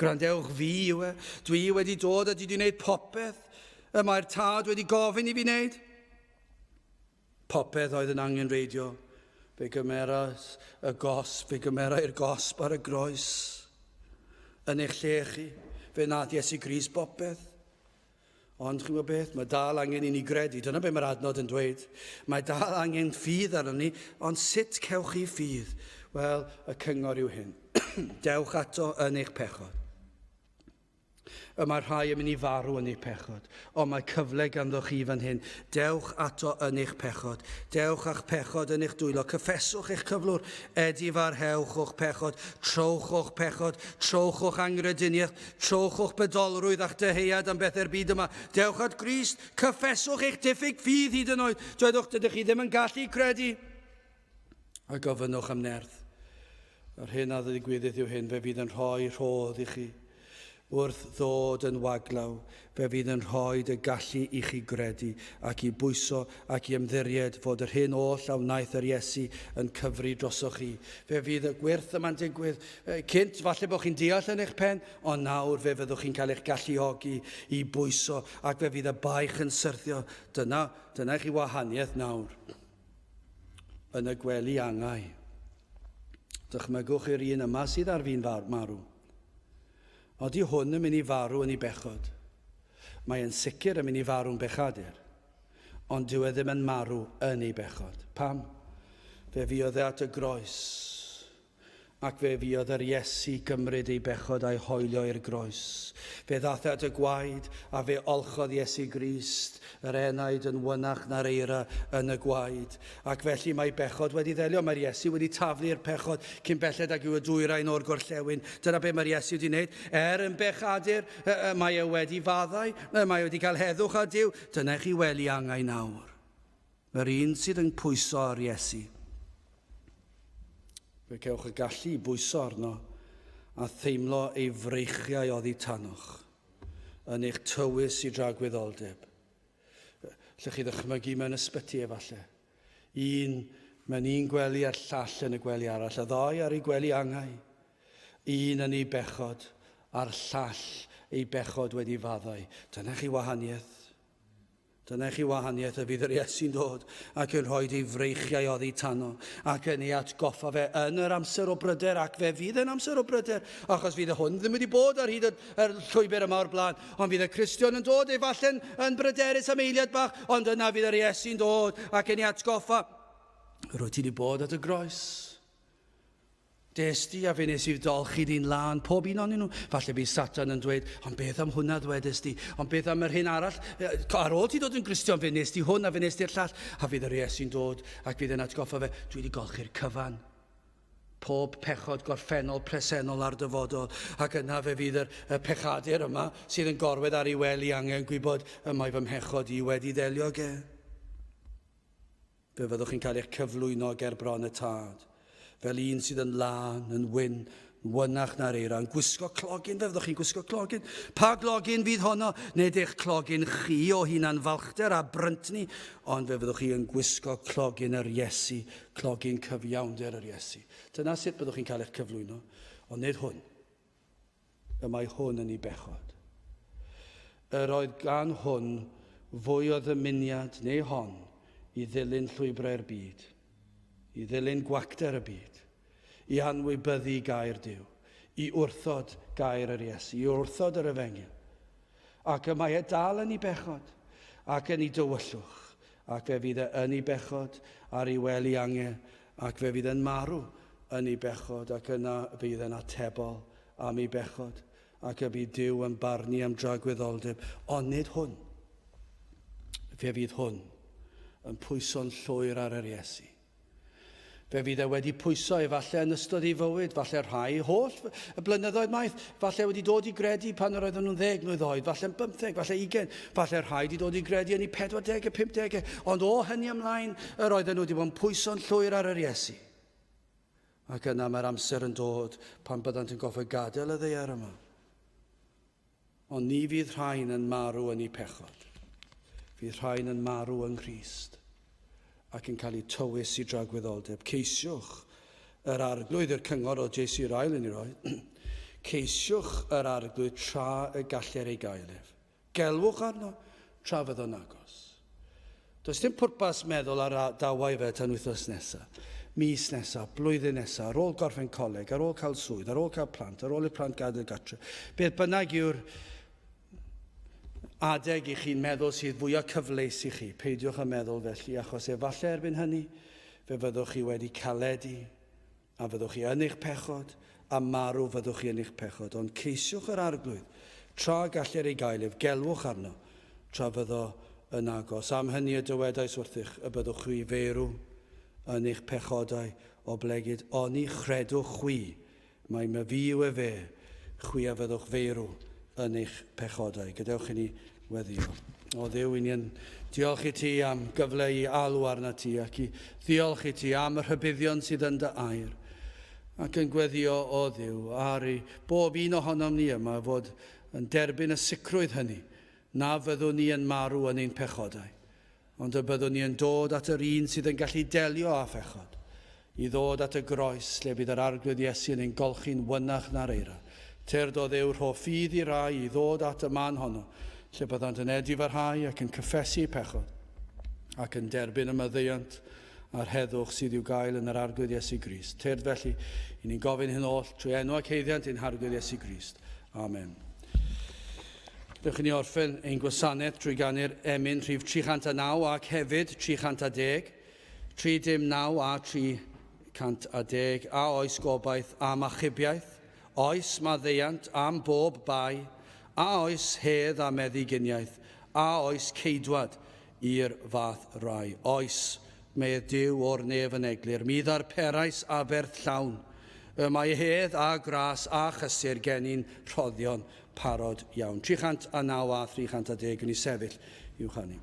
gwrandewch fi yw e, dwi wedi dod a dwi wedi gwneud popeth y mae'r Tad wedi gofyn i fi wneud. Popeth oedd yn angenrheidiol. Fe gymerais y gosb, fe gymerai'r gosb ar y groes. Yn eich lle chi, fe wnaeth Iesu Grist bopeth. Ond chi'n gwybod beth, mae dal angen i ni gredu. Dyna beth mae'r adnod yn dweud. Mae dal angen ffydd arnon ni, ond sut cewch chi ffydd? Wel, y cyngor yw hyn. Dewch ato yn eich pechod. Y mae rhai yn mynd i farw yn eu pechod, ond mae cyfle ganddo chi fan hyn. Dewch ato yn eich pechod. Dewch â'ch pechod yn eich dwylo. Cyffeswch eich cyflwr. Edifarhewch o'ch pechod. Trowch o'ch pechod. Trowch o'ch angrediniaeth. Trowch o'ch bydolrwydd a'ch dyheuad am bethau'r byd yma. Dewch at Grist. Cyffeswch eich diffyg ffydd hyd yn oed. Dwedwch, dydych chi ddim yn gallu credu. A gofynnwch am nerth. Yr hyn a ddigwyddydd yw hyn, fe fydd yn rhoi rhodd i chi. Wrth ddod yn waglaw, fe fydd yn rhoi dy gallu i chi gredu ac i bwyso ac i ymddiried fod yr hyn oll a wnaeth yr Iesu yn cyfri drosoch chi. Fe fydd y gwyrth yma'n digwydd. Cynt, falle bod chi'n deall yn eich pen, ond nawr fe fyddwch chi'n cael eich galluogi i bwyso ac fe fydd y baich yn syrthio. Dyna, dyna i chi wahaniaeth nawr. Yn y gwely angau. Dychmygwch i'r un yma sydd ar fin marw. Odi hwn yn mynd i farw yn ei bechod? Mae e'n sicr yn mynd i farw'n bechadur. Ond dyw e ddim yn marw yn ei bechod. Pam? Fe fuodd e at y groes. Ac fe fuodd yr Iesu gymryd ei bechod a'i hoelio i'r groes. Fe ddaeth e at y gwaed, a fe olchodd Iesu Grist yr enaid yn wynach na'r eira yn y gwaed. Ac felly mae bechod wedi ddelio. Mae'r Iesu wedi taflu'r pechod cyn belled ag yw y dwyrain o'r gorllewin. Dyna be mae'r Iesu wedi wneud. Er yn bechadur, mae e wedi faddau, mae e wedi cael heddwch â Duw. Dyna i chi wely angau nawr. Yr un sydd yn pwyso ar Iesu. Fe cewch y gallu i bwyso arno a theimlo ei freichiau oddi tanoch yn eich tywys i dragwyddoldeb. Lle chi ddychmygu mewn ysbyty efallai. Un mewn un gwely a'r llall yn y gwely arall, y ddau ar ei gwely angau. Un yn ei bechod a'r llall ei bechod wedi faddau. Dyna chi wahaniaeth. Dyna i chi wahaniaeth y fydd yr Iesu'n dod ac yn rhoi ei freichiau oddi tano ac yn ei atgoffa fe yn yr amser o bryder ac fe fydd yn amser o bryder achos fydd y hwn ddim wedi bod ar hyd y llwybr yma o'r blaen ond fydd y Cristion yn dod efallai'n yn bryderus am eiliad bach ond yna fydd yr Iesu'n dod ac yn ei atgoffa rwyt ti wedi bod at y groes. Des di a fe nes i'r dolchi di'n lân, pob un onyn nhw. Falle bydd Satan yn dweud, ond beth am hwnna ddwedes di? Ond beth am yr hyn arall? Ar ôl ti dod yn Gristion, fe nes di hwn a fe nes di'r llall. A fydd yr Iesu'n dod ac fydd yn atgoffa fe, dwi wedi golchi'r cyfan. Pob pechod gorffennol, presennol a'r dyfodol. Ac yna fe fydd yr, y pechadur yma sydd yn gorwedd ar ei wely angen gwybod y mae fy mhechod i wedi ddelio ge. Fe fyddwch chi'n cael eich cyflwyno ger bron y Tad, fel un sydd yn lân, yn wyn, yn wynach na'r eira, yn gwisgo clogyn, fe fyddwch chi'n gwisgo clogyn. Pa glogyn fydd honno? Nid eich clogyn chi o hunan falchder a bryntni, ond fe fyddwch chi yn gwisgo clogyn yr Iesu, clogyn cyfiawnder yr Iesu. Dyna sut byddwch chi'n cael eich cyflwyno, ond nid hwn. Y mae hwn yn ei bechod. Yr oedd gan hwn fwy o ddymuniad neu hon i ddilyn llwybrau'r byd, i ddilyn gwacter y byd, i anwybyddu gair Duw, i wrthod gair yr Iesu, i wrthod yr efengyl. Ac y mae e dal yn ei bechod, ac yn ei dywyllwch, ac fe fydd e yn ei bechod ar ei wely ange, ac fe fydd e'n marw yn ei bechod, ac yna fydd e'n atebol am ei bechod, ac y bydd Duw yn barnu am dragwyddoldeb. Ond nid hwn. Fe fydd hwn yn pwyso'n llwyr ar yr Iesu. Fe fydd e wedi pwyso efallai yn ystod ei fywyd, falle rhai holl y blynyddoedd maith, falle wedi dod i gredu pan yr oedden nhw'n 10 mlwydd oed, falle'n 15, falle 20, falle rhai wedi dod i gredu yn eu 40au, 50au, ond o hynny ymlaen yr oedden nhw wedi bod yn pwyso'n llwyr ar yr Iesu. Ac yna mae'r amser yn dod pan byddant yn gorfod gadael y ddaear yma. Ond ni fydd rhain yn marw yn eu pechod. Fydd rhain yn marw yng Nghrist ac yn cael eu tywys i dragwyddoldeb. Ceisiwch yr Arglwydd, i'r cyngor oedd J.C. Ryle yn ei roi. Ceisiwch yr Arglwydd tra y galler ei gael ef. Gelwch arno tra fyddo'n agos. Does dim pwrpas meddwl ar dawau fe tan wythnos nesa, mis nesa, blwyddyn nesa, ar ôl gorffen coleg, ar ôl cael swydd, ar ôl cael plant, ar ôl i'r plant gadael gatre. Beth bynnag yw'r adeg i chi'n meddwl sydd fwyaf cyfleus i chi, peidiwch â meddwl felly, achos efallai erbyn hynny fe fyddwch chi wedi caledu, A fyddwch chi yn eich pechod, a marw fyddwch chi yn eich pechod, ond ceisiwch yr Arglwydd, tra gallir ei gael ef, gelwch arno, tra fyddo yn agos. Am hynny y dywedais wrthych, y byddwch chwi feirw yn eich pechodau, oblegid oni chredwch chwi mai myfi yw efe, chwi a fyddwch feirw yn eich pechodau. Gadewch i ni weddïo. O Dduw, i ni yn diolch i ti am gyfle i alw arnat ti ac i ddiolch i ti am y rhybuddion sydd yn dy air. Ac yn gweddïo, o Dduw, ar i bob un ohonom ni yma fod yn derbyn y sicrwydd hynny na fyddwn ni yn marw yn ein pechodau, ond y byddwn ni yn dod at yr un sydd yn gallu delio â phechod, i ddod at y groes lle bydd yr Arglwydd Iesu yn ein golchi'n wynach na'r eira. Tyrd, o Dduw, rho ffydd i rai i ddod at y man honno, lle byddant yn edifarhau ac yn cyffesu eu pechod, ac yn derbyn y maddeuant a'r heddwch sydd i'w gael yn yr Arglwydd Iesu Grist. Tyrd felly, i ni'n gofyn hyn oll trwy enw ac haeddiant ein Harglwydd Iesu Grist. Amen. Dewch i ni orffen ein gwasanaeth trwy ganu'r emyn rhif 309 ac hefyd 310, 39 a 310, a oes gobaith am achubiaeth, oes maddeuant am bob bai, a oes hedd a meddyginiaeth, a oes ceidwad i'r fath rai. Oes, medd Duw o'r nef yn eglur, mi ddarperais aberth llawn. Y mae hedd a gras a chysur genny'n rhoddion parod iawn. 309 a 310 yn ei sefyll i'w chanu.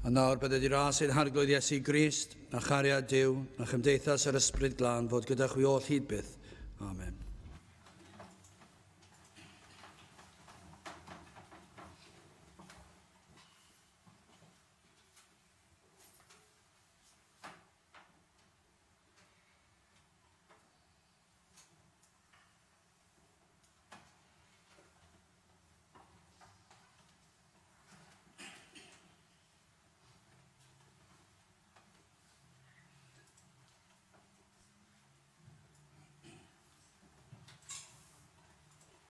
A nawr bydded i ras ein Harglwydd Iesu Grist, a chariad Duw, a chymdeithas yr Ysbryd Glân fod gyda chwi oll hyd byth. Amen.